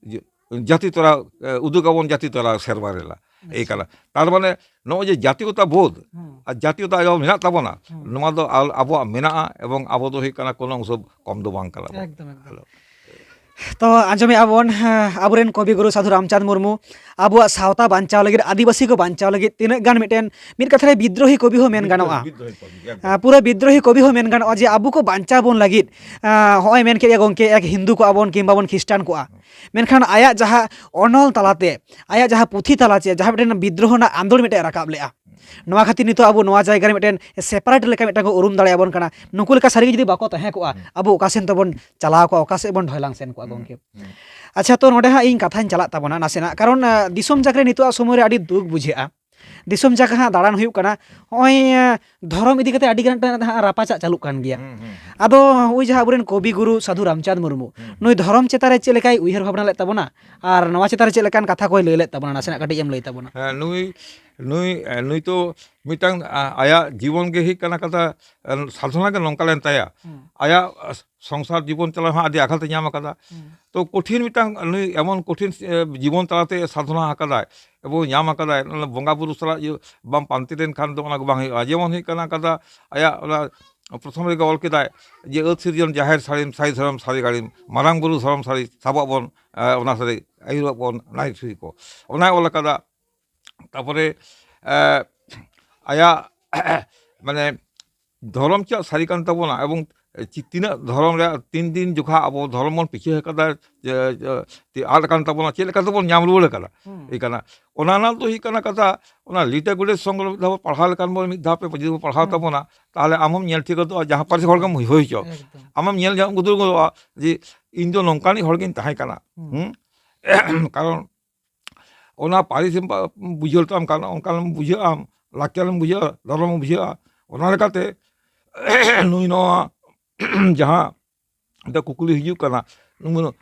ᱡᱟᱹᱛᱤ ᱛᱚᱨᱟ, ᱮ, ᱩᱫᱩᱜ ᱟᱵᱚᱱ ᱡᱟᱹᱛᱤ ᱛᱚᱨᱟ ᱥᱮᱨᱣᱟ ᱨᱮᱞᱟ᱾ ᱮᱭ ᱟᱪᱪᱷᱟ᱾ ᱠᱟᱱᱟ᱾ ᱛᱟᱨ ᱢᱟᱱᱮ ᱱᱚᱜᱼᱚᱭ ᱡᱮ ᱡᱟᱹᱛᱤᱜᱚᱛᱟ ᱵᱳᱫᱷ ᱦᱩᱸ᱾ ᱟᱨ ᱡᱟᱹᱛᱤᱜᱚᱛᱟ ᱟᱭᱳ ᱢᱮᱱᱟᱜ ᱛᱟᱵᱚᱱᱟ, ᱦᱩᱸ᱾ ᱱᱚᱣᱟ ᱫᱚ ᱟᱞ-, ᱟᱵᱚᱣᱟᱜ ᱢᱮᱱᱟᱜᱼᱟ, ᱮᱵᱚᱝ ᱟᱵᱚ ᱫᱚ ᱦᱩᱭᱩᱜ ᱠᱟᱱᱟ ᱠᱳᱱᱳ ᱚᱝᱥᱚ ᱠᱚᱢ ᱫᱚ ᱵᱟᱝ ᱠᱟᱱᱟ ᱵᱚᱱ᱾ ᱮᱠᱫᱚᱢ, ᱮᱠᱫᱚᱢ᱾ ᱦᱮᱞᱳ᱾ ᱛᱚ ᱟᱸᱡᱚᱢᱮᱫᱼᱟ ᱵᱚᱱ, ᱦᱮᱸ, ᱟᱵᱚᱨᱮᱱ ᱠᱚᱵᱤ ᱜᱩᱨᱩ ᱥᱟᱹᱫᱷᱩ ᱨᱟᱢᱪᱟᱸᱫᱽ ᱢᱩᱨᱢᱩ ᱟᱵᱚᱣᱟᱜ ᱥᱟᱶᱛᱟ ᱵᱟᱧᱪᱟᱣ ᱞᱟᱹᱜᱤᱫ, ᱟᱹᱫᱤᱵᱟᱹᱥᱤ ᱠᱚ ᱵᱟᱧᱪᱟᱣ ᱞᱟᱹᱜᱤᱫ ᱛᱤᱱᱟᱹᱜ ᱜᱟᱱ ᱢᱤᱫᱴᱮᱱ, ᱢᱤᱫ ᱠᱟᱛᱷᱟ ᱨᱮ ᱵᱤᱫᱽᱨᱳᱦᱤ ᱠᱚᱵᱤ ᱦᱚᱸ ᱢᱮᱱ ᱵᱤᱫᱽᱨᱳᱦᱤ, ᱜᱟᱱᱚᱜᱼᱟ᱾ ᱵᱤᱫᱽᱨᱳᱦᱤ ᱠᱚᱵᱤ, ᱮᱠᱫᱚᱢ᱾ ᱟᱸ, ᱯᱩᱨᱟᱹ ᱵᱤᱫᱽᱨᱳᱦᱤ ᱠᱚᱵᱤ ᱦᱚᱸ ᱢᱮᱱ ᱜᱟᱱᱚᱜᱼᱟ ᱡᱮ ᱟᱵᱚ ᱠᱚ ᱵᱟᱧᱪᱟᱣ ᱵᱚᱱ ᱞᱟᱹᱜᱤᱫ, ᱟᱸ, ᱦᱚᱸᱜᱼᱚᱭ ᱢᱮᱱ ᱠᱮᱫ ᱜᱮᱭᱟ ᱜᱚᱢᱠᱮ, ᱮᱠ ᱦᱤᱱᱫᱩ ᱠᱚᱜᱼᱟ ᱵᱚᱱ ᱠᱤᱝᱵᱟ ᱵᱚᱱ ᱠᱷᱨᱤᱥᱴᱟᱱ ᱠᱚᱜᱼᱟ᱾ ᱢᱮᱱᱠᱷᱟᱱ ᱟᱭᱟᱜ ᱡᱟᱦᱟᱸ ᱚᱱᱚᱞ ᱛᱟᱞᱟᱛᱮ, ᱟᱭᱟᱜ ᱡᱟᱦᱟᱸ ᱯᱩᱛᱷᱤ ᱛᱟᱞᱟᱛᱮ ᱡᱟᱦᱟᱸ ᱢᱤᱫᱴᱮᱱ ᱵᱤᱫᱽᱨᱳᱦᱚ ᱨᱮᱱᱟᱜ ᱟᱸᱫᱳᱲ ᱢᱤᱫᱴᱮᱱ ᱨᱟᱠᱟᱵ ᱞᱮᱫᱼᱟ, ᱱᱚᱣᱟ ᱠᱷᱟᱹᱛᱤᱨ ᱱᱤᱛᱚᱜ ᱟᱵᱚ ᱱᱚᱣᱟ ᱡᱟᱭᱜᱟ ᱨᱮ ᱢᱤᱫᱴᱮᱱ separate ᱞᱮᱠᱟ ᱢᱤᱫᱴᱟᱝ ᱠᱚ ᱩᱨᱩᱢ ᱫᱟᱲᱮᱭᱟᱵᱚᱱ ᱠᱟᱱᱟ᱾ ᱱᱩᱠᱩ ᱞᱮᱠᱟ ᱥᱟᱹᱨᱤ ᱜᱮ ᱡᱩᱫᱤ ᱵᱟᱠᱚ ᱛᱟᱦᱮᱸ ᱠᱚᱜᱼᱟ, ᱦᱩᱸ᱾ ᱟᱵᱚ ᱚᱠᱟ ᱥᱮᱱ ᱛᱮᱵᱚᱱ ᱪᱟᱞᱟᱣ ᱠᱚᱜᱼᱟ, ᱚᱠᱟ ᱥᱮᱫ ᱵᱚᱱ ᱰᱷᱚᱭᱞᱟᱝ ᱥᱮᱱ ᱠᱚᱜᱼᱟ, ᱦᱩᱸ, ᱜᱚᱢᱠᱮ? ᱦᱩᱸ᱾ ᱟᱪᱪᱷᱟ, ᱛᱚ ᱱᱚᱰᱮ ᱦᱟᱸᱜ ᱤᱧ ᱠᱟᱛᱷᱟᱧ ᱪᱟᱞᱟᱜ ᱛᱟᱵᱚᱱᱟ ᱱᱟᱥᱮᱱᱟᱜ, ᱠᱟᱨᱚᱱ, ᱟ, ᱫᱤᱥᱚᱢ ᱡᱟᱠ ᱨᱮ ᱱᱤᱛᱚᱜ ᱥᱚᱢᱚᱭ ᱨᱮ ᱟᱹᱰᱤ ᱫᱩᱠ ᱵᱩᱡᱷᱟᱹᱜᱼᱟ᱾ ᱫᱤᱥᱚᱢ ᱡᱟᱠ ᱦᱟᱸᱜ ᱫᱟᱬᱟᱱ ᱦᱩᱭᱩᱜ ᱠᱟᱱᱟ, ᱱᱚᱜᱼᱚᱭ, ᱟ, ᱫᱷᱚᱨᱚᱢ ᱤᱫᱤ ᱠᱟᱛᱮ ᱟᱹᱰᱤ ᱜᱟᱱ ᱦᱟᱸᱜ ᱨᱟᱯᱟᱪᱟᱜ ᱪᱟᱹᱞᱩᱜ ᱠᱟᱱ ᱜᱮᱭᱟ᱾ ᱦᱩᱸ, ᱦᱩᱸ, ᱦᱩᱸ᱾ ᱟᱫᱚ ᱱᱚᱜᱼᱚᱭ ᱡᱟᱦᱟᱸ ᱟᱵᱚᱨᱮᱱ ᱠᱚᱵᱤ ᱜᱩᱨᱩ ᱥᱟᱹᱫᱷᱩ ᱨᱟᱢᱪᱟᱸᱫᱽ ᱢᱩᱨᱢᱩ, ᱦᱩᱸ, ᱦᱩᱸ᱾ ᱱᱩᱭ ᱫᱷᱚᱨᱚᱢ ᱪᱮᱛᱟᱱ ᱨᱮ ᱪᱮᱫ ᱞᱮᱠᱟᱭ ᱩᱭᱦᱟᱹᱨ ᱵᱷᱟᱵᱽᱱᱟ ᱞᱮᱫ ᱛᱟᱵᱚᱱᱟ ᱟᱨ ᱱᱚᱣᱟ ᱪᱮᱛᱟᱱ ᱨᱮ ᱪᱮᱫ ᱞᱮᱠᱟᱱ ᱠᱟᱛᱷᱟ ᱠᱚᱭ ᱞᱟᱹᱭ ᱞᱮᱫ ᱛᱟᱵᱚᱱᱟ, ᱱᱟᱥᱮᱱᱟᱜ ᱠᱟᱹᱴᱤᱡ ᱮᱢ ᱞᱟᱹᱭ ᱛᱟᱵᱚᱱᱟ? ᱦᱮᱸ, ᱱᱩᱭ, ᱱᱩᱭ, ᱮ, ᱱᱩᱭ ᱛᱚ ᱢᱤᱫᱴᱟᱝ, ᱟ, ᱟᱭᱟᱜ ᱡᱤᱵᱚᱱ ᱜᱮ ᱦᱩᱭᱩᱜ ᱠᱟᱱᱟ ᱠᱟᱛᱷᱟ, ᱮ, ᱥᱟᱫᱷᱚᱱᱟ ᱜᱮ ᱱᱚᱝᱠᱟ ᱞᱮᱱ ᱛᱟᱭᱟ᱾ ᱦᱩᱸ᱾ ᱟᱭᱟᱜ, ᱟ, ᱥᱚᱝᱥᱟᱨ ᱡᱤᱵᱚᱱ ᱪᱟᱞᱟᱣ ᱦᱚᱸ ᱟᱹᱰᱤ ᱟᱜᱷᱟᱛ ᱮ ᱧᱟᱢ ᱟᱠᱟᱫᱟ᱾ ᱦᱩᱸ᱾ ᱛᱚ ᱠᱚᱴᱷᱤᱱ ᱢᱤᱫᱴᱟᱝ ᱱᱩᱭ ᱮᱢᱚᱱ ᱠᱚᱴᱷᱤᱱ, ᱮ, ᱡᱤᱵᱚᱱ ᱛᱟᱞᱟᱛᱮ ᱥᱟᱫᱷᱚᱱᱟ ᱟᱠᱟᱫᱟᱭ ᱮᱵᱚᱝ ᱧᱟᱢ ᱟᱠᱟᱫᱟᱭ, ᱚᱱᱟ ᱵᱚᱸᱜᱟ ᱵᱩᱨᱩ ᱥᱟᱞᱟᱜ ᱤᱭᱟᱹ ᱵᱟᱢ ᱯᱟᱱᱛᱮ ᱞᱮᱱᱠᱷᱟᱱ ᱫᱚ ᱚᱱᱟ ᱠᱚ ᱵᱟᱝ ᱦᱩᱭᱩᱜᱼᱟ᱾ ᱡᱮᱢᱚᱱ ᱦᱩᱭᱩᱜ ᱠᱟᱱᱟ ᱠᱟᱛᱷᱟ, ᱟᱭᱟᱜ ᱚᱱᱟ ᱯᱨᱚᱛᱷᱚᱢ ᱨᱮᱜᱮ ᱚᱞ ᱠᱮᱫᱟᱭ ᱡᱮ, "ᱟᱹᱛ ᱥᱤᱨᱡᱚᱱ ᱡᱟᱦᱮᱨ ᱥᱟᱹᱲᱤᱢ, ᱥᱟᱹᱦᱤ ᱫᱷᱚᱨᱚᱢ ᱥᱟᱹᱨᱤ ᱜᱟᱹᱲᱤᱢ, ᱢᱟᱨᱟᱝ ᱵᱩᱨᱩ ᱫᱷᱚᱨᱚᱢ ᱥᱟᱹᱨᱤ ᱥᱟᱵᱚᱜ ᱵᱚᱱ, ᱮ, ᱚᱱᱟ ᱥᱟᱹᱨᱤ ᱟᱹᱭᱩᱨᱚᱜ ᱵᱚᱱ", ᱚᱱᱟᱭ ᱴᱷᱤᱠ ᱠᱚ, ᱚᱱᱟᱭ ᱚᱞ ᱟᱠᱟᱫᱟ᱾ ᱛᱟᱯᱚᱨᱮ, ᱮ, ᱟᱭᱟᱜ ᱢᱟᱱᱮ ᱫᱷᱚᱨᱚᱢ ᱪᱮᱫ ᱥᱟᱹᱨᱤ ᱠᱟᱱ ᱛᱟᱵᱚᱱᱟ ᱮᱵᱚᱝ ᱪᱮ-, ᱛᱤᱱᱟᱹᱜ ᱫᱷᱚᱨᱚᱢ ᱨᱮ ᱛᱤᱱ ᱫᱤᱱ ᱡᱚᱠᱷᱟ ᱟᱵᱚ ᱫᱷᱚᱨᱚᱢ ᱵᱚᱱ ᱯᱤᱪᱷᱟᱹ ᱟᱠᱟᱫᱟ, ᱡᱮ, ᱡᱮ, ᱛᱮ ᱟᱫ ᱟᱠᱟᱱ ᱛᱟᱵᱚᱱᱟ, ᱪᱮᱫ ᱞᱮᱠᱟ ᱛᱮᱵᱚᱱ ᱧᱟᱢ ᱨᱩᱣᱟᱹᱲ ᱟᱠᱟᱫᱟ᱾ ᱦᱩᱸ᱾ ᱮᱭ ᱠᱟᱱᱟ, ᱚᱱᱟ ᱨᱮᱱᱟᱜ ᱫᱚ ᱦᱩᱭᱩᱜ ᱠᱟᱱᱟ ᱠᱟᱛᱷᱟ, ᱚᱱᱟ ᱞᱤᱴᱟᱹ ᱜᱚᱰᱮᱛ ᱥᱚᱝᱜᱨᱚᱦᱚ ᱢᱤᱫ ᱫᱷᱟᱣ ᱯᱮ ᱯᱟᱲᱦᱟᱣ ᱞᱮᱠᱷᱟᱱ ᱵᱚᱱ, ᱢᱤᱫ ᱫᱷᱟᱣ ᱯᱮ ᱡᱩᱫᱤ ᱵᱚᱱ ᱯᱟᱲᱦᱟᱣ ᱦᱩᱸ᱾ ᱛᱟᱵᱚᱱᱟ, ᱛᱟᱦᱚᱞᱮ ᱟᱢ ᱦᱚᱸᱢ ᱧᱮᱞ ᱴᱷᱤᱠ ᱜᱚᱫᱚᱜᱼᱟ, ᱡᱟᱦᱟᱸ ᱯᱟᱹᱨᱥᱤ ᱦᱚᱲ ᱜᱮᱢ ᱦᱩᱭ ᱦᱚᱪᱚ, ᱮᱠᱫᱚᱢ᱾ ᱟᱢᱮᱢ ᱧᱮᱞ ᱧᱟᱢ ᱜᱚᱫᱚᱜᱼᱟ ᱡᱮ ᱤᱧ ᱫᱚ ᱱᱚᱝᱠᱟᱱᱤᱡ ᱦᱚᱲ ᱜᱤᱧ ᱛᱟᱦᱮᱸ ᱠᱟᱱᱟ᱾ ᱦᱩᱸ᱾ ᱦᱩᱸ? ᱠᱟᱨᱚᱱ ᱚᱱᱟ ᱯᱟᱹᱨᱤᱥ ᱮᱢ ᱯᱟ-, ᱵᱩᱡᱷᱟᱹᱣ ᱛᱟᱢ ᱠᱷᱟᱱ, ᱚᱱᱠᱟᱱ ᱵᱩᱡᱷᱟᱹᱜ ᱟᱢ, ᱞᱟᱠᱪᱟᱨ ᱮᱢ ᱵᱩᱡᱷᱟᱹᱜᱼᱟ, ᱫᱷᱚᱨᱚᱢ ᱮᱢ ᱵᱩᱡᱷᱟᱹᱜᱼᱟ᱾ ᱚᱱᱟ ᱞᱮᱠᱟᱛᱮ ᱱᱩᱭ ᱱᱚᱣᱟ ᱡᱟᱦᱟᱸ ᱢᱤᱫᱴᱟᱝ ᱠᱩᱠᱞᱤ ᱦᱤᱡᱩᱜ ᱠᱟᱱᱟ, ᱱᱩᱭ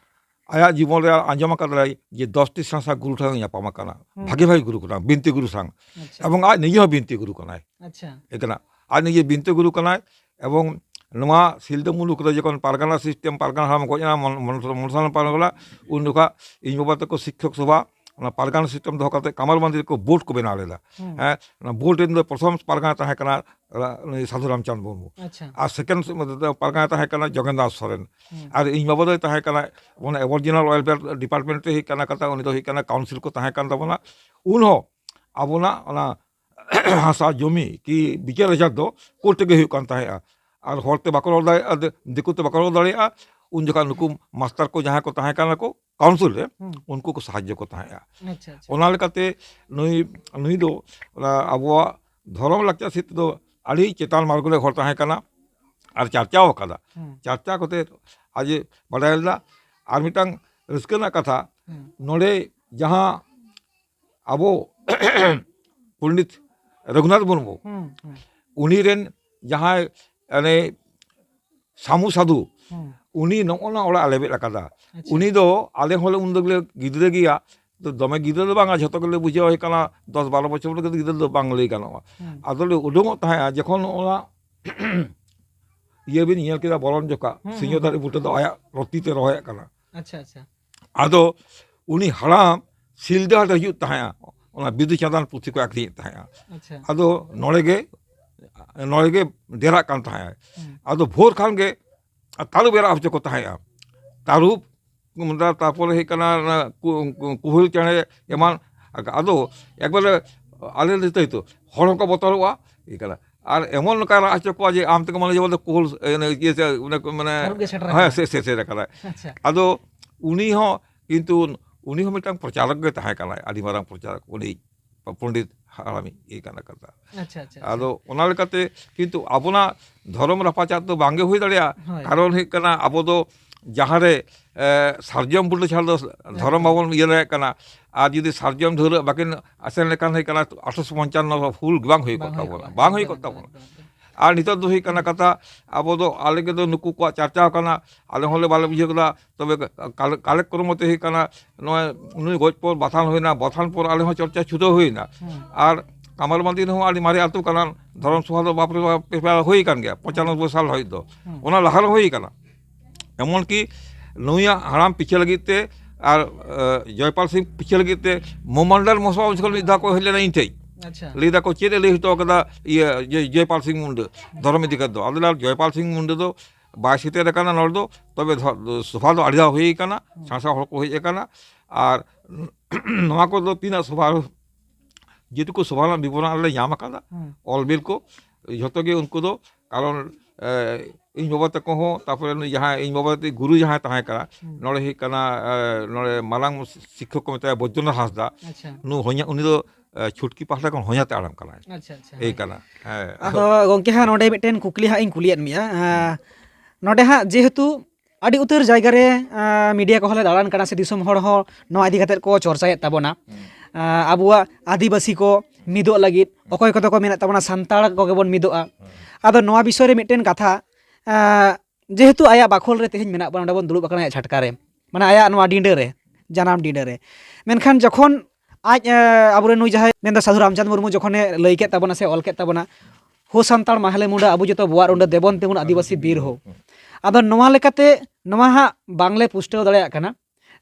ᱟᱭᱟᱜ ᱡᱤᱵᱚᱱ ᱨᱮ ᱟᱸᱡᱚᱢ ᱟᱠᱟᱫᱟᱭ ᱡᱮ ᱫᱚᱥᱴᱤ ᱥᱮᱬᱟ ᱥᱮᱬᱟ ᱜᱩᱨᱩ ᱴᱷᱮᱱ ᱧᱟᱯᱟᱢ ᱟᱠᱟᱱᱟ, ᱦᱩᱸ᱾ ᱵᱷᱟᱜᱮ ᱵᱷᱟᱜᱮ ᱜᱩᱨᱩ ᱠᱷᱚᱱᱟᱜ, ᱵᱤᱱᱛᱤ ᱜᱩᱨᱩ ᱥᱟᱝ, ᱟᱪᱪᱷᱟ᱾ ᱮᱵᱚᱝ ᱟᱡ ᱱᱤᱡᱮ ᱦᱚᱸ ᱵᱤᱱᱛᱤ ᱜᱩᱨᱩ ᱠᱟᱱᱟᱭ᱾ ᱟᱪᱪᱷᱟ᱾ ᱮ ᱠᱟᱱᱟ, ᱟᱡ ᱱᱤᱡᱮ ᱵᱤᱱᱛᱤ ᱜᱩᱨᱩ ᱠᱟᱱᱟᱭ᱾ ᱮᱵᱚᱝ ᱱᱚᱣᱟ ᱥᱤᱞᱫᱟᱹ ᱢᱩᱞᱩᱠ ᱨᱮ ᱡᱚᱠᱷᱚᱱ ᱯᱟᱨᱜᱟᱱᱟ system, ᱯᱟᱨᱜᱟᱱᱟ ᱦᱟᱲᱟᱢ ᱜᱚᱡ ᱮᱱᱟ, ᱢᱚᱱ-, ᱢᱚᱱ-, ᱢᱚᱱᱥᱟᱱ ᱯᱟᱨᱜᱟᱱᱟ, ᱩᱱ ᱡᱚᱠᱷᱚᱱ ᱤᱧ ᱵᱟᱵᱟ ᱛᱟᱠᱚ ᱥᱤᱠᱠᱷᱚᱠ ᱥᱚᱵᱷᱟ, ᱚᱱᱟ ᱯᱟᱨᱜᱟᱱᱟ system ᱫᱚᱦᱚ ᱠᱟᱛᱮ ᱠᱟᱢᱟᱨ ᱵᱟᱸᱫᱷᱤ ᱨᱮᱠᱚ board ᱠᱚ ᱵᱮᱱᱟᱣ ᱞᱮᱫᱟ᱾ ᱦᱩᱸ᱾ ᱦᱮᱸ, ᱚᱱᱟ board ᱨᱮᱱ ᱫᱚ ᱯᱨᱚᱛᱷᱚᱢ ᱯᱟᱨᱜᱟᱱᱟ ᱛᱟᱦᱮᱸ ᱠᱟᱱᱟ, ᱟ, ᱱᱩᱭ ᱥᱟᱫᱷᱩ ᱨᱟᱢᱪᱟᱸᱫᱽ ᱢᱩᱨᱢᱩ᱾ ᱟᱪᱪᱷᱟ᱾ ᱟᱨ second ᱯᱟᱨᱜᱟᱱᱟ ᱛᱟᱦᱮᱸ ᱠᱟᱱᱟ ᱡᱚᱜᱮᱱ ᱫᱟᱥ ᱥᱚᱨᱮᱱ᱾ ᱦᱩᱸ᱾ ᱟᱨ ᱤᱧ ᱵᱟᱵᱟ ᱫᱚᱭ ᱛᱟᱦᱮᱸ ᱠᱟᱱᱟ, ᱚᱱᱟ Aboriginal Welfare Department ᱨᱮ ᱦᱩᱭᱩᱜ ᱠᱟᱱᱟ ᱠᱟᱛᱷᱟ, ᱩᱱᱤ ᱫᱚ ᱦᱩᱭᱩᱜ ᱠᱟᱱᱟ council ᱠᱚ ᱛᱟᱦᱮᱸ ᱠᱟᱱ ᱛᱟᱵᱚᱱᱟ᱾ ᱩᱱ ᱦᱚᱸ ᱟᱵᱚᱱᱟᱜ ᱚᱱᱟ ᱦᱟᱥᱟ ᱡᱚᱢᱤ ᱠᱤ ᱵᱤᱪᱟᱹᱨ ᱟᱪᱟᱨ ᱫᱚ court ᱛᱮᱜᱮ ᱦᱩᱭᱩᱜ ᱠᱟᱱ ᱛᱟᱦᱮᱸᱜᱼᱟ᱾ ᱟᱨ ᱦᱚᱲ ᱛᱮ ᱵᱟᱠᱚ ᱨᱚᱲ ᱫᱟᱲᱮᱭᱟᱜᱼᱟ, ᱫᱤ-, ᱫᱤᱠᱩ ᱛᱮ ᱵᱟᱠᱚ ᱨᱚᱲ ᱫᱟᱲᱮᱭᱟᱜᱼᱟ᱾ ᱩᱱ ᱡᱚᱠᱷᱟᱱ ᱱᱩᱠᱩ ᱢᱟᱥᱴᱟᱨ ᱠᱚ ᱡᱟᱦᱟᱸᱭ ᱠᱚ ᱛᱟᱦᱮᱸ ᱠᱟᱱᱟ ᱠᱚ ᱠᱟᱣᱩᱱᱥᱤᱞ ᱨᱮ, ᱦᱩᱸ᱾ ᱩᱱᱠᱩ ᱠᱚ ᱥᱟᱦᱟᱡᱽᱡᱚ ᱠᱚ ᱛᱟᱦᱮᱸᱫᱼᱟ᱾ ᱟᱪᱪᱷᱟ, ᱟᱪᱪᱷᱟ᱾ ᱚᱱᱟ ᱞᱮᱠᱟᱛᱮ ᱱᱩᱭ, ᱱᱩᱭ ᱫᱚ ᱚᱱᱟ ᱟᱵᱚᱣᱟᱜ ᱫᱷᱚᱨᱚᱢ ᱞᱟᱠᱪᱟᱨ ᱥᱮᱫ ᱛᱮᱫᱚ ᱟᱹᱰᱤ ᱪᱮᱛᱟᱱ ᱢᱟᱨᱜᱚ ᱨᱮ ᱦᱚᱲ ᱛᱟᱦᱮᱸ ᱠᱟᱱᱟ ᱟᱨ ᱪᱟᱨᱪᱟᱣ ᱟᱠᱟᱫᱟ᱾ ᱦᱩᱸ᱾ ᱪᱟᱨᱪᱟ ᱠᱟᱛᱮ ᱟᱡ ᱮ ᱵᱟᱰᱟᱭ ᱞᱮᱫᱟ᱾ ᱟᱨ ᱢᱤᱫᱴᱟᱝ ᱨᱟᱹᱥᱠᱟᱹ ᱨᱮᱱᱟᱜ ᱠᱟᱛᱷᱟ, ᱦᱩᱸ᱾ ᱱᱚᱰᱮ ᱡᱟᱦᱟᱸ ᱟᱵᱚ ᱯᱚᱱᱰᱤᱛ ᱨᱚᱜᱷᱩᱱᱟᱛᱷ ᱢᱩᱨᱢᱩ, ᱦᱩᱸ, ᱦᱩᱸ᱾ ᱩᱱᱤ ᱨᱮᱱ ᱡᱟᱦᱟᱸᱭ ᱚᱱᱮ ᱥᱟᱢᱩ ᱥᱟᱫᱷᱩ, ᱦᱩᱸ᱾ ᱩᱱᱤ ᱱᱚᱜᱼᱚ ᱱᱟ ᱚᱲᱟᱜ ᱞᱮᱵᱮᱫ ᱟᱠᱟᱫᱟ᱾ ᱟᱪᱪᱷᱟ᱾ ᱩᱱᱤ ᱫᱚ ᱟᱞᱮ ᱦᱚᱸᱞᱮ ᱩᱱ ᱫᱚᱞᱮ ᱜᱤᱫᱽᱨᱟᱹ ᱜᱮᱭᱟ, ᱫᱚ ᱫᱚᱢᱮ ᱜᱤᱫᱽᱨᱟᱹ ᱫᱚ ᱵᱟᱝᱟ, ᱡᱷᱚᱛᱚ ᱜᱮᱞᱮ ᱵᱩᱡᱷᱟᱹᱣ ᱦᱩᱭ ᱠᱟᱱᱟ, ᱫᱚᱥ ᱵᱟᱨᱚ ᱵᱚᱪᱷᱚᱨ ᱨᱮ ᱜᱤᱫᱽᱨᱟᱹ ᱫᱚ ᱵᱟᱝ ᱞᱟᱹᱭ ᱜᱟᱱᱚᱜᱼᱟ᱾ ᱦᱩᱸ᱾ ᱟᱫᱚ ᱞᱮ ᱩᱰᱩᱝᱚᱜ ᱛᱟᱦᱮᱸᱜᱼᱟ, ᱡᱚᱠᱷᱚᱱ ᱚᱱᱟ ᱤᱭᱟᱹ ᱵᱤᱱ ᱧᱮᱞ ᱠᱮᱫᱟ ᱵᱚᱞᱚᱱ ᱡᱚᱠᱷᱟ, ᱦᱩᱸ, ᱦᱩᱸ, ᱥᱤᱧᱚᱛᱟᱹᱨᱤ ᱦᱩᱸ᱾ ᱵᱩᱴᱟᱹ ᱫᱚ ᱟᱭᱟᱜ ᱨᱚᱛᱤ ᱛᱮ ᱨᱚᱦᱚᱭᱮᱫ ᱠᱟᱱᱟ᱾ ᱟᱪᱪᱷᱟ, ᱟᱪᱪᱷᱟ᱾ ᱟᱫᱚ ᱩᱱᱤ ᱦᱟᱲᱟᱢ ᱥᱤᱞᱫᱟᱹ ᱦᱟᱴ ᱦᱤᱡᱩᱜ ᱛᱟᱦᱮᱸᱜᱼᱟ, ᱚᱱᱟ ᱵᱤᱫᱩ ᱪᱟᱸᱫᱟᱱ ᱯᱩᱛᱷᱤ ᱠᱚ ᱟᱠᱷᱨᱤᱧᱮᱫ ᱛᱟᱦᱮᱸᱜᱼᱟ᱾ ᱟᱪᱪᱷᱟ᱾ ᱟᱫᱚ ᱱᱚᱰᱮ ᱜᱮ, ᱱᱚᱰᱮ ᱜᱮ ᱰᱮᱨᱟᱜ ᱠᱟᱱ ᱛᱟᱦᱮᱸᱜᱼᱟ᱾ ᱦᱩᱸ᱾ ᱟᱫᱚ ᱵᱷᱳᱨ ᱠᱷᱟᱱ ᱜᱮ ᱛᱟᱹᱨᱩᱵ ᱮ ᱨᱟᱜ ᱦᱚᱪᱚ ᱠᱚ ᱛᱟᱦᱮᱸᱜᱼᱟ᱾ ᱛᱟᱹᱨᱩᱵ, ᱛᱟᱨᱯᱚᱨᱮ ᱦᱩᱭᱩᱜ ᱠᱟᱱᱟ ᱚᱱᱟ ᱠᱩ-, ᱠᱩ-, ᱠᱩᱦᱩᱞ ᱪᱮᱬᱮ ᱮᱢᱟᱱ᱾ ᱟᱫᱚ ᱮᱠᱵᱟᱨᱮ ᱟᱞᱮ ᱫᱚ ᱛᱟᱹᱭ ᱛᱚ ᱦᱚᱲ ᱦᱚᱸᱠᱚ ᱵᱚᱛᱚᱨᱚᱜᱼᱟ, ᱤᱭᱟᱹ ᱠᱟᱱᱟ᱾ ᱟᱨ ᱮᱢᱚᱱ ᱱᱚᱝᱠᱟ ᱨᱟᱜ ᱦᱚᱪᱚ ᱠᱚᱣᱟ ᱡᱮ ᱟᱢ ᱛᱮᱜᱮ ᱢᱚᱱᱮ ᱡᱮᱢᱚᱱ ᱫᱚ ᱠᱩᱦᱩᱞ, ᱤᱭᱟᱹ, ᱤᱭᱟᱹ, ᱚᱱᱮ ᱠᱚ ᱢᱟᱱᱮ, ᱛᱟᱹᱨᱩᱵ ᱜᱮ ᱥᱮᱴᱮᱨ ᱦᱮᱸ, ᱟᱠᱟᱱᱟᱭ᱾ ᱥᱮ-, ᱥᱮ-, ᱥᱮᱴᱮᱨ ᱟᱠᱟᱱᱟᱭ᱾ ᱟᱪᱪᱷᱟ᱾ ᱟᱫᱚ ᱩᱱᱤ ᱦᱚᱸ ᱠᱤᱱᱛᱩ ᱩᱱᱤ ᱦᱚᱸ ᱢᱤᱫᱴᱟᱝ ᱯᱨᱚᱪᱟᱨᱚᱠ ᱜᱮ ᱛᱟᱦᱮᱸ ᱠᱟᱱᱟᱭ, ᱟᱹᱰᱤ ᱢᱟᱨᱟᱝ ᱯᱨᱚᱪᱟᱨᱚᱠ, ᱩᱱᱤ ᱯᱚᱱᱰᱤᱛ ᱦᱟᱲᱟᱢᱤᱡ ᱤᱭᱟᱹ ᱠᱟᱱᱟ ᱠᱟᱛᱷᱟ᱾ ᱟᱪᱪᱷᱟ, ᱟᱪᱪᱷᱟ, ᱟᱪᱪᱷᱟ᱾ ᱟᱫᱚ ᱚᱱᱟ ᱞᱮᱠᱟᱛᱮ ᱠᱤᱱᱛᱩ ᱟᱵᱚᱱᱟᱜ ᱫᱷᱚᱨᱚᱢ ᱨᱟᱯᱟᱪᱟᱜ ᱫᱚ ᱵᱟᱝᱜᱮ ᱦᱩᱭ ᱫᱟᱲᱮᱭᱟᱜᱼᱟ᱾ ᱦᱳᱭ᱾ ᱠᱟᱨᱚᱱ ᱦᱩᱭᱩᱜ ᱠᱟᱱᱟ, ᱟᱵᱚ ᱫᱚ ᱡᱟᱦᱟᱸ ᱨᱮ, ᱮ, ᱥᱟᱨᱡᱚᱢ ᱵᱩᱴᱟᱹ ᱪᱷᱟᱲᱟ ᱫᱚ ᱫᱷᱚᱨᱚᱢ ᱮᱠᱫᱚᱢ᱾ ᱵᱟᱵᱚᱱ ᱤᱭᱟᱹ ᱫᱟᱲᱮᱭᱟᱜ ᱠᱟᱱᱟ᱾ ᱟᱨ ᱡᱩᱫᱤ ᱥᱟᱨᱡᱚᱢ ᱰᱷᱟᱹᱣᱨᱟᱹᱜ ᱵᱟᱹᱠᱤᱱ ᱟᱥᱮᱱ ᱞᱮᱠᱷᱟᱱ ᱦᱩᱭᱩᱜ ᱠᱟᱱᱟ, ᱟᱴᱷᱨᱚᱥᱚ ᱯᱚᱧᱪᱟᱱᱱᱚ ᱦᱩᱞ ᱜᱮ ᱵᱟᱝ ᱦᱩᱭ ᱠᱚᱜ ᱵᱟᱝ ᱦᱩᱭ ᱛᱟᱵᱚᱱᱟ, ᱠᱚᱜᱼᱟ᱾ ᱵᱟᱝ ᱦᱩᱭ ᱮᱠᱫᱚᱢ, ᱠᱚᱜ ᱛᱟᱵᱚᱱᱟ᱾ ᱮᱠᱫᱚᱢ, ᱮᱠᱫᱚᱢ᱾ ᱟᱨ ᱱᱤᱛᱚᱜ ᱫᱚ ᱦᱩᱭᱩᱜ ᱠᱟᱱᱟ ᱠᱟᱛᱷᱟ, ᱟᱵᱚ ᱫᱚ ᱟᱞᱮ ᱜᱮ ᱫᱚ ᱱᱩᱠᱩ ᱠᱚᱣᱟᱜ ᱪᱟᱨᱪᱟᱣ ᱠᱟᱱᱟ, ᱟᱞᱮ ᱦᱚᱸᱞᱮ ᱵᱟᱞᱮ ᱵᱩᱡᱷᱟᱹᱣ ᱠᱮᱫᱟ᱾ ᱛᱚᱵᱮ ᱠᱟᱞᱮ-, ᱠᱟᱞᱮ ᱠᱨᱚᱢᱚ ᱛᱮ ᱦᱩᱭᱩᱜ ᱠᱟᱱᱟ, ᱱᱚᱜᱼᱚᱭ ᱱᱩᱭ ᱜᱚᱡ ᱯᱚᱨ ᱵᱟᱛᱷᱟᱱ ᱦᱩᱭᱱᱟ, ᱵᱟᱛᱷᱟᱱ ᱯᱚᱨ ᱟᱞᱮ ᱦᱚᱸ ᱪᱚᱨᱪᱟ ᱪᱷᱩᱴᱟᱹᱣ ᱦᱩᱭᱱᱟ᱾ ᱦᱩᱸ᱾ ᱟᱨ ᱠᱟᱢᱟᱨ ᱢᱟᱹᱫᱤ ᱨᱮᱦᱚᱸ ᱟᱹᱰᱤ ᱢᱟᱨᱮ ᱟᱹᱛᱩ ᱠᱟᱱᱟ, ᱫᱷᱚᱨᱚᱢ ᱥᱚᱵᱷᱟ ᱫᱚ ᱵᱟᱯ ᱨᱮ ᱵᱟᱯ ᱯᱮ ᱯᱮ ᱦᱩᱭ ᱠᱟᱱ ᱜᱮᱭᱟ, ᱯᱚᱸᱪᱟᱱᱚᱵᱵᱳᱭ ᱥᱟᱞ ᱦᱟᱹᱵᱤᱡ ᱫᱚ᱾ ᱦᱩᱸ᱾ ᱚᱱᱟ ᱞᱟᱦᱟ ᱨᱮ ᱦᱩᱭ ᱠᱟᱱᱟ᱾ ᱮᱢᱚᱱ ᱠᱤ ᱱᱩᱭᱟᱜ ᱦᱟᱲᱟᱢ ᱯᱤᱪᱷᱟᱹ ᱞᱟᱹᱜᱤᱫ ᱛᱮ ᱟᱨ, ᱮ, ᱡᱚᱭᱯᱟᱞ ᱥᱤᱝ ᱯᱤᱪᱷᱟᱹ ᱞᱟᱹᱜᱤᱫ ᱛᱮ ᱢᱚᱢᱟᱱᱰᱟᱞ ᱢᱚᱥᱣᱟ ᱩᱱ ᱡᱚᱠᱷᱚᱱ ᱢᱤᱫ ᱫᱷᱟᱣ ᱠᱚ ᱦᱮᱡ ᱞᱮᱱᱟ ᱤᱧ ᱴᱷᱮᱡ᱾ ᱟᱪᱪᱷᱟ᱾ ᱞᱟᱹᱭ ᱫᱟᱠᱚ, "ᱪᱮᱫ ᱮ ᱞᱟᱹᱭ ᱦᱚᱴᱚ ᱠᱟᱫᱟ ᱤᱭᱟᱹ ᱡᱚᱭ-, ᱡᱚᱭᱯᱟᱞ ᱥᱤᱝ ᱢᱩᱱᱰᱟᱹ ᱫᱷᱚᱨᱚᱢ ᱤᱫᱤ ᱠᱟᱛᱮ ᱫᱚ?" ᱟᱫᱚ ᱞᱟᱹᱭ ᱫᱟ, "ᱡᱚᱭᱯᱟᱞ ᱥᱤᱝ ᱢᱩᱱᱰᱟᱹ ᱫᱚ ᱵᱟᱭ ᱥᱮᱴᱮᱨ ᱟᱠᱟᱱᱟ ᱱᱚᱰᱮ ᱫᱚ, ᱛᱚᱵᱮ ᱫᱷᱚ-, ᱥᱚᱵᱷᱟ ᱫᱚ ᱟᱹᱰᱤ ᱫᱷᱟᱣ ᱦᱩᱭ ᱟᱠᱟᱱᱟ, ᱦᱩᱸ᱾ ᱥᱮᱬᱟ ᱥᱮᱬᱟ ᱦᱚᱲ ᱠᱚ ᱦᱮᱡ ᱟᱠᱟᱱᱟ, ᱟᱨ ᱱᱚᱣᱟ ᱠᱚᱫᱚ ᱛᱤᱱᱟᱹᱜ ᱥᱚᱵᱷᱟ, ᱡᱮᱴᱩᱠᱩ ᱥᱚᱵᱷᱟ ᱨᱮᱱᱟᱜ ᱵᱤᱵᱚᱨᱚᱱ ᱟᱞᱮ ᱧᱟᱢ ᱟᱠᱟᱫᱟ, ᱦᱩᱸ᱾ ᱚᱞ ᱵᱤᱞ ᱠᱚ, ᱡᱷᱚᱛᱚ ᱜᱮ ᱩᱱᱠᱩ ᱫᱚ, ᱠᱟᱨᱚᱱ ᱮ, ᱤᱧ ᱵᱟᱵᱟ ᱛᱟᱠᱚ ᱦᱚᱸ, ᱛᱟᱨᱯᱚᱨᱮ ᱱᱩᱭ ᱡᱟᱦᱟᱸᱭ ᱤᱧ ᱵᱟᱵᱟ ᱛᱟᱠᱚ ᱜᱩᱨᱩ ᱡᱟᱦᱟᱸᱭ ᱛᱟᱦᱮᱸ ᱠᱟᱱᱟ, ᱦᱩᱸ᱾ ᱱᱚᱰᱮ ᱦᱩᱭᱩᱜ ᱠᱟᱱᱟ, ᱮ, ᱱᱚᱰᱮ ᱢᱟᱨᱟᱝ ᱥᱤᱠᱠᱷᱚᱠ ᱠᱚ ᱢᱮᱛᱟᱭᱟ ᱵᱳᱭᱫᱚᱱᱟᱛᱷ ᱦᱟᱸᱥᱫᱟ᱾ ᱟᱪᱪᱷᱟ᱾ ᱱᱩ ᱦᱚᱧᱟ-, ᱩᱱᱤ ᱫᱚ, ᱮ, ᱪᱷᱩᱴᱠᱤ ᱯᱟᱦᱴᱟ ᱠᱷᱚᱱ ᱦᱚᱧᱦᱟᱨ ᱛᱮ ᱟᱲᱟᱝ ᱠᱟᱱᱟᱭ᱾ ᱟᱪᱪᱷᱟ, ᱟᱪᱪᱷᱟ, ᱮᱭ ᱦᱳᱭ᱾ ᱠᱟᱱᱟ᱾ ᱦᱮᱸ᱾ ᱟᱫᱚ ᱜᱚᱝᱠᱮ ᱦᱟᱸᱜ ᱱᱚᱰᱮ ᱢᱤᱫᱴᱮᱱ ᱠᱩᱠᱞᱤ ᱦᱟᱸᱜ ᱤᱧ ᱠᱩᱞᱤᱭᱮᱫ ᱢᱮᱭᱟ᱾ ᱟ, ᱱᱚᱰᱮ ᱦᱟᱸᱜ ᱡᱮᱦᱮᱛᱩ ᱟᱹᱰᱤ ᱩᱛᱟᱹᱨ ᱡᱟᱭᱜᱟ ᱨᱮ, ᱟ, ᱢᱤᱰᱤᱭᱟ ᱠᱚᱦᱚᱸ ᱞᱮ ᱫᱟᱬᱟᱱ ᱠᱟᱱᱟ ᱥᱮ ᱫᱤᱥᱚᱢ ᱦᱚᱲ ᱦᱚᱸ ᱱᱚᱣᱟ ᱤᱫᱤ ᱠᱟᱛᱮᱫ ᱠᱚ ᱪᱚᱨᱪᱟᱭᱮᱫ ᱛᱟᱵᱚᱱᱟ᱾ ᱦᱩᱸ᱾ ᱟ, ᱟᱵᱚᱣᱟᱜ ᱟᱹᱫᱤᱵᱟᱹᱥᱤ ᱠᱚ ᱢᱤᱫᱚᱜ ᱞᱟᱹᱜᱤᱫ, ᱦᱩᱸ᱾ ᱚᱠᱚᱭ ᱠᱚᱫᱚ ᱠᱚ ᱢᱮᱱᱮᱫ ᱛᱟᱵᱚᱱᱟ ᱥᱟᱱᱛᱟᱲ ᱠᱚᱜᱮ ᱵᱚᱱ ᱢᱤᱫᱚᱜᱼᱟ᱾ ᱦᱩᱸ᱾ ᱟᱫᱚ ᱱᱚᱣᱟ ᱵᱤᱥᱚᱭ ᱨᱮ ᱢᱤᱫᱴᱮᱱ ᱠᱟᱛᱷᱟ, ᱟ, ᱡᱮᱦᱮᱛᱩ ᱟᱭᱟᱜ ᱵᱟᱠᱷᱳᱞ ᱨᱮ ᱛᱮᱦᱮᱧ ᱢᱮᱱᱟᱜ ᱵᱚᱱᱟ, ᱚᱸᱰᱮ ᱵᱚᱱ ᱫᱩᱲᱩᱵ ᱟᱠᱟᱱᱟ ᱟᱭᱟᱜ ᱪᱷᱟᱴᱠᱟ ᱨᱮ, ᱢᱟᱱᱮ ᱟᱭᱟᱜ ᱱᱚᱣᱟ ᱰᱤᱸᱰᱟᱹ ᱨᱮ, ᱡᱟᱱᱟᱢ ᱰᱤᱸᱰᱟᱹ ᱨᱮ᱾ ᱢᱮᱱᱠᱷᱟᱱ ᱡᱚᱠᱷᱚᱱ ᱟᱡ, ᱮ, ᱟᱵᱚᱨᱮᱱ ᱱᱩᱭ ᱡᱟᱦᱟᱸᱭ ᱢᱮᱱᱫᱟ ᱥᱟᱹᱫᱷᱩ ᱨᱟᱢᱪᱟᱸᱫᱽ ᱢᱩᱨᱢᱩ ᱡᱚᱠᱷᱚᱱᱮ ᱞᱟᱹᱭ ᱠᱮᱫ ᱛᱟᱵᱚᱱᱟ ᱥᱮ ᱚᱞ ᱠᱮᱫ ᱛᱟᱵᱚᱱᱟ, "ᱦᱳ ᱥᱟᱱᱛᱟᱲ ᱢᱟᱦᱞᱮ ᱢᱩᱸᱰᱟᱹ, ᱟᱵᱚ ᱡᱚᱛᱚ ᱵᱚᱣᱟᱜ ᱨᱩᱸᱰᱟᱹ, ᱫᱮᱵᱚᱱ ᱛᱤᱸᱜᱩᱱ ᱟᱹᱫᱤᱵᱟᱹᱥᱤ ᱵᱤᱨ ᱦᱳ᱾" ᱟᱫᱚ ᱱᱚᱣᱟ ᱞᱮᱠᱟᱛᱮ ᱱᱚᱣᱟ ᱦᱟᱸᱜ ᱵᱟᱝᱞᱮ ᱯᱩᱥᱴᱟᱹᱣ ᱫᱟᱲᱮᱭᱟᱜ ᱠᱟᱱᱟ᱾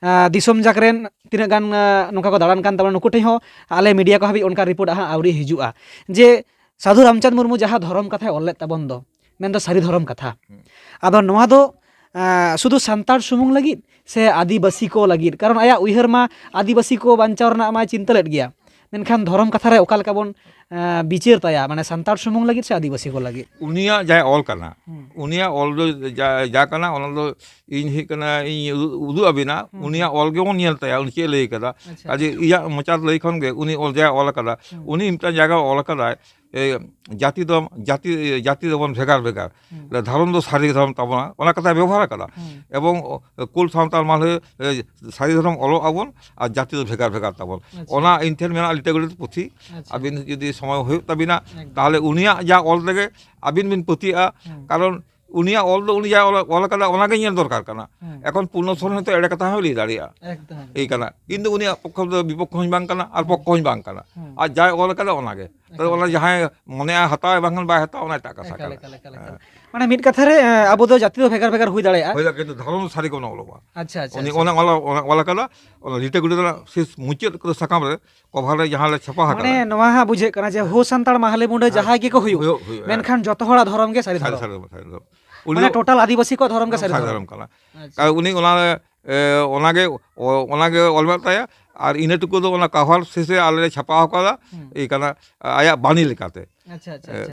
ᱟ, ᱫᱤᱥᱚᱢ ᱡᱟᱠ ᱨᱮᱱ ᱛᱤᱱᱟᱹᱜ ᱜᱟᱱ, ᱟ, ᱱᱚᱝᱠᱟ ᱠᱚ ᱫᱟᱬᱟᱱ ᱠᱟᱱ ᱛᱟᱵᱚᱱᱟ, ᱱᱩᱠᱩ ᱴᱷᱮᱱ ᱦᱚᱸ ᱟᱞᱮ ᱢᱤᱰᱤᱭᱟ ᱠᱚ ᱦᱟᱹᱵᱤᱡ ᱚᱱᱠᱟ ᱨᱤᱯᱳᱨᱴ ᱦᱟᱸᱜ ᱟᱹᱣᱨᱤ ᱦᱤᱡᱩᱜᱼᱟ ᱡᱮ ᱥᱟᱹᱫᱷᱩ ᱨᱟᱢᱪᱟᱸᱫᱽ ᱢᱩᱨᱢᱩ ᱡᱟᱦᱟᱸ ᱫᱷᱚᱨᱚᱢ ᱠᱟᱛᱷᱟᱭ ᱚᱞ ᱞᱮᱫ ᱛᱟᱵᱚᱱ ᱫᱚ, ᱢᱮᱱᱫᱚ ᱥᱟᱹᱨᱤ ᱫᱷᱚᱨᱚᱢ ᱠᱟᱛᱷᱟ᱾ ᱦᱩᱸ᱾ ᱟᱫᱚ ᱱᱚᱣᱟ ᱫᱚ, ᱟ, ᱥᱩᱫᱷᱩ ᱥᱟᱱᱛᱟᱲ ᱥᱩᱢᱩᱝ ᱞᱟᱹᱜᱤᱫ ᱥᱮ ᱟᱹᱫᱤᱵᱟᱹᱥᱤ ᱠᱚ ᱞᱟᱹᱜᱤᱫ? ᱠᱟᱨᱚᱱ ᱟᱭᱟᱜ ᱩᱭᱦᱟᱹᱨ ᱢᱟ ᱟᱹᱫᱤᱵᱟᱹᱥᱤ ᱠᱚ ᱵᱟᱧᱪᱟᱣ ᱨᱮᱱᱟᱜ ᱢᱟᱭ ᱪᱤᱱᱛᱟᱹ ᱞᱮᱫ ᱜᱮᱭᱟ, ᱢᱮᱱᱠᱷᱟᱱ ᱫᱷᱚᱨᱚᱢ ᱠᱟᱛᱷᱟ ᱨᱮ ᱚᱠᱟ ᱞᱮᱠᱟ ᱵᱚᱱ, ᱟ, ᱵᱤᱪᱟᱹᱨ ᱛᱟᱭᱟ, ᱢᱟᱱᱮ ᱥᱟᱱᱛᱟᱲ ᱥᱩᱢᱩᱝ ᱞᱟᱹᱜᱤᱫ ᱥᱮ ᱟᱹᱫᱤᱵᱟᱹᱥᱤ ᱠᱚ ᱞᱟᱹᱜᱤᱫ? ᱩᱱᱤᱭᱟᱜ ᱡᱟᱦᱟᱸ ᱚᱞ ᱠᱟᱱᱟ, ᱦᱩᱸ᱾ ᱩᱱᱤᱭᱟᱜ ᱚᱞ ᱫᱚ ᱡᱟ, ᱡᱟ ᱠᱟᱱᱟ, ᱚᱱᱟ ᱫᱚ ᱤᱧ ᱦᱩᱭᱩᱜ ᱠᱟᱱᱟ, ᱤᱧ ᱩᱫᱩᱜ, ᱩᱫᱩᱜ ᱟᱵᱤᱱᱟ, ᱦᱩᱸ᱾ ᱩᱱᱤᱭᱟᱜ ᱚᱞ ᱜᱮᱵᱚᱱ ᱧᱮᱞ ᱛᱟᱭᱟ, ᱩᱱᱤ ᱪᱮᱫ ᱮ ᱞᱟᱹᱭ ᱠᱟᱫᱟ᱾ ᱟᱪᱪᱷᱟ, ᱟᱨ ᱡᱮ ᱟᱪᱪᱷᱟ᱾ ᱤᱧᱟᱹᱜ ᱢᱚᱪᱟ ᱞᱟᱹᱭ ᱠᱷᱚᱱ ᱜᱮ ᱩᱱᱤ ᱚᱞ ᱡᱟᱦᱟᱸ ᱚᱞ ᱠᱟᱫᱟ, ᱦᱩᱸ᱾ ᱩᱱᱤ ᱢᱤᱫᱴᱟᱝ ᱡᱟᱭᱜᱟ ᱚᱞ ᱠᱟᱫᱟᱭ, ᱮ, ᱡᱟᱹᱛᱤ ᱫᱚ, ᱡᱟᱹᱛᱤ, ᱡᱟᱹᱛᱤ ᱫᱚᱵᱚᱱ ᱵᱷᱮᱜᱟᱨ ᱵᱷᱮᱜᱟᱨ, ᱦᱩᱸ᱾ ᱫᱷᱚᱨᱚᱢ ᱫᱚ ᱥᱟᱹᱨᱤ ᱫᱷᱚᱨᱚᱢ ᱛᱟᱵᱚᱱᱟ, ᱚᱱᱟ ᱠᱟᱛᱷᱟᱭ ᱵᱮᱵᱚᱦᱟᱨ ᱟᱠᱟᱫᱟ᱾ ᱦᱩᱸ᱾ ᱮᱵᱚᱝ, ᱚ, ᱠᱩᱞ ᱥᱟᱱᱛᱟᱲ ᱢᱟᱦᱞᱮ, ᱮ, ᱥᱟᱹᱨᱤ ᱫᱷᱚᱨᱚᱢ ᱚᱞᱚᱜ ᱟᱵᱚᱱ ᱟᱨ ᱡᱟᱹᱛᱤ ᱫᱚ ᱵᱷᱮᱜᱟᱨ ᱵᱷᱮᱜᱟᱨ ᱛᱟᱵᱚᱱ᱾ ᱟᱪᱪᱷᱟ᱾ ᱚᱱᱟ ᱤᱧ ᱴᱷᱮᱱ ᱢᱮᱱᱟᱜᱼᱟ ᱞᱤᱴᱟᱹ ᱜᱚᱰᱮᱛ ᱯᱩᱛᱷᱤ᱾ ᱟᱪᱪᱷᱟ᱾ ᱟᱹᱵᱤᱱ ᱡᱩᱫᱤ ᱥᱚᱢᱚᱭ ᱦᱩᱭᱩᱜ ᱛᱟᱹᱵᱤᱱᱟ, ᱮᱠᱫᱚᱢ᱾ ᱛᱟᱦᱚᱞᱮ ᱩᱱᱤᱭᱟᱜ ᱡᱟ ᱚᱞ ᱛᱮᱜᱮ ᱟᱹᱵᱤᱱ ᱵᱤᱱ ᱯᱟᱹᱛᱭᱟᱹᱜᱼᱟ᱾ ᱦᱩᱸ᱾ ᱠᱟᱨᱚᱱ ᱩᱱᱤᱭᱟᱜ ᱚᱞ ᱫᱚ ᱩᱱᱤ ᱡᱟ ᱚᱞ, ᱚᱞ ᱠᱟᱫᱟ, ᱚᱱᱟᱜᱮ ᱧᱮᱞ ᱫᱚᱨᱠᱟᱨ ᱠᱟᱱᱟ᱾ ᱦᱩᱸ᱾ ᱮᱠᱷᱚᱱ ᱯᱩᱨᱱᱚ ᱥᱚᱨᱮᱱ ᱦᱚᱭᱛᱳ ᱮᱲᱮ ᱠᱟᱛᱷᱟ ᱦᱚᱸᱭ ᱞᱟᱹᱭ ᱫᱟᱲᱮᱭᱟᱜᱼᱟ᱾ ᱮᱠᱫᱚᱢ, ᱮᱠᱫᱚᱢ᱾ ᱮᱭ ᱠᱟᱱᱟ᱾ ᱤᱧ ᱫᱚ ᱩᱱᱤᱭᱟᱜ ᱯᱚᱠᱠᱷᱚ ᱫᱚ ᱵᱤᱯᱚᱠᱠᱷᱚ ᱦᱚᱸᱧ ᱵᱟᱝ ᱠᱟᱱᱟ ᱟᱨ ᱦᱩᱸ᱾ ᱯᱚᱠᱠᱷᱚ ᱦᱚᱸᱧ ᱵᱟᱝ ᱠᱟᱱᱟ᱾ ᱦᱩᱸ᱾ ᱟᱨ ᱡᱟᱭ ᱚᱞ ᱠᱟᱫᱟ ᱚᱱᱟᱜᱮ᱾ ᱛᱟᱦᱞᱮ ᱮᱠᱟᱞ, ᱚᱱᱟ ᱮᱠᱟᱞ᱾ ᱡᱟᱦᱟᱸᱭ ᱢᱚᱱᱮᱭᱟ ᱦᱟᱛᱟᱣᱟᱭ ᱵᱟᱝᱠᱷᱟᱱ ᱵᱟᱭ ᱦᱟᱛᱟᱣᱟ, ᱚᱱᱟ ᱮᱴᱟᱜ ᱠᱟᱛᱷᱟ ᱮᱠᱟᱞ, ᱠᱟᱱᱟ᱾ ᱮᱠᱟᱞ, ᱮᱠᱟᱞ, ᱮᱠᱟᱞ᱾ ᱦᱮᱸ᱾ ᱢᱟᱱᱮ ᱢᱤᱫ ᱠᱟᱛᱷᱟ ᱨᱮ, ᱮ, ᱟᱵᱚ ᱫᱚ ᱡᱟᱹᱛᱤ ᱫᱚ ᱵᱷᱮᱜᱟᱨ ᱵᱷᱮᱜᱟᱨ ᱦᱩᱭ ᱫᱟᱲᱮᱭᱟᱜᱼᱟ᱾ ᱦᱩᱭ ᱫᱟᱲᱮᱭᱟᱜᱼᱟ, ᱠᱤᱱᱛᱩ ᱫᱷᱚᱨᱚᱢ ᱫᱚ ᱥᱟᱹᱨᱤ ᱜᱮ ᱚᱱᱟ ᱚᱞᱚᱜᱼᱟ᱾ ᱟᱪᱪᱷᱟ, ᱟᱪᱪᱷᱟ, ᱩᱱᱤ ᱟᱪᱪᱷᱟ᱾ ᱚᱱᱟ ᱚᱞ, ᱚᱱᱟ ᱚᱞ ᱠᱟᱫᱟ, ᱚᱱᱟ ᱞᱤᱴᱟᱹ ᱜᱚᱰᱮᱛ ᱨᱮᱱᱟᱜ ᱥᱮᱥ ᱢᱩᱪᱟᱹᱫ ᱠᱚᱨᱮ ᱥᱟᱠᱟᱢ ᱨᱮ ᱠᱚᱵᱷᱟᱨ ᱨᱮ ᱡᱟᱦᱟᱸ ᱞᱮ ᱪᱷᱟᱯᱟ ᱟᱠᱟᱫᱟ᱾ ᱢᱟᱱᱮ ᱱᱚᱣᱟ ᱦᱟᱸᱜ ᱵᱩᱡᱷᱟᱹᱜ ᱠᱟᱱᱟ ᱡᱮ ᱦᱮᱸ᱾ ᱦᱳ ᱥᱟᱱᱛᱟᱲ ᱢᱟᱦᱞᱮ ᱢᱩᱸᱰᱟᱹ ᱦᱮᱸ᱾ ᱡᱟᱦᱟᱸᱭ ᱜᱮᱠᱚ ᱦᱩᱭᱩᱜ, ᱦᱩᱭᱩᱜ, ᱦᱩᱭᱩᱜ, ᱦᱮᱸ᱾ ᱢᱮᱱᱠᱷᱟᱱ ᱡᱚᱛᱚ ᱦᱚᱲᱟᱜ ᱫᱷᱚᱨᱚᱢ ᱜᱮ ᱥᱟᱹᱨᱤ ᱥᱟᱹᱨᱤ ᱫᱷᱚᱨᱚᱢ᱾ ᱫᱷᱚᱨᱚᱢ, ᱥᱟᱹᱨᱤ ᱫᱷᱚᱨᱚᱢ᱾ ᱢᱟᱱᱮ ᱩᱱᱤ ᱴᱳᱴᱟᱞ ᱟᱹᱫᱤᱵᱟᱹᱥᱤ ᱠᱚᱣᱟᱜ ᱫᱷᱚᱨᱚᱢ ᱜᱮ ᱥᱟᱹᱨᱤ ᱥᱟᱹᱨᱤ ᱫᱷᱚᱨᱚᱢ᱾ ᱫᱷᱚᱨᱚᱢ ᱠᱟᱱᱟ᱾ ᱟᱪᱪᱷᱟ, ᱟᱨ ᱩᱱᱤ ᱟᱪᱪᱷᱟ᱾ ᱚᱱᱟ, ᱮ, ᱚᱱᱟᱜᱮ, ᱚ-, ᱚᱱᱟᱜᱮ ᱚᱞ ᱢᱮᱱᱟᱜ ᱛᱟᱭᱟ᱾ ᱟᱨ ᱤᱱᱟᱹ ᱴᱩᱠᱩ ᱫᱚ ᱚᱱᱟ ᱠᱟᱵᱷᱟᱨ ᱥᱮᱥ ᱨᱮ ᱟᱞᱮ ᱞᱮ ᱪᱷᱟᱯᱟ ᱟᱠᱟᱫᱟ᱾ ᱦᱩᱸ᱾ ᱮᱭ ᱠᱟᱱᱟ, ᱟᱭᱟᱜ ᱵᱟᱹᱱᱤ ᱞᱮᱠᱟᱛᱮ᱾ ᱟᱪᱪᱷᱟ, ᱟᱪᱪᱷᱟ, ᱮ, ᱟᱪᱪᱷᱟ᱾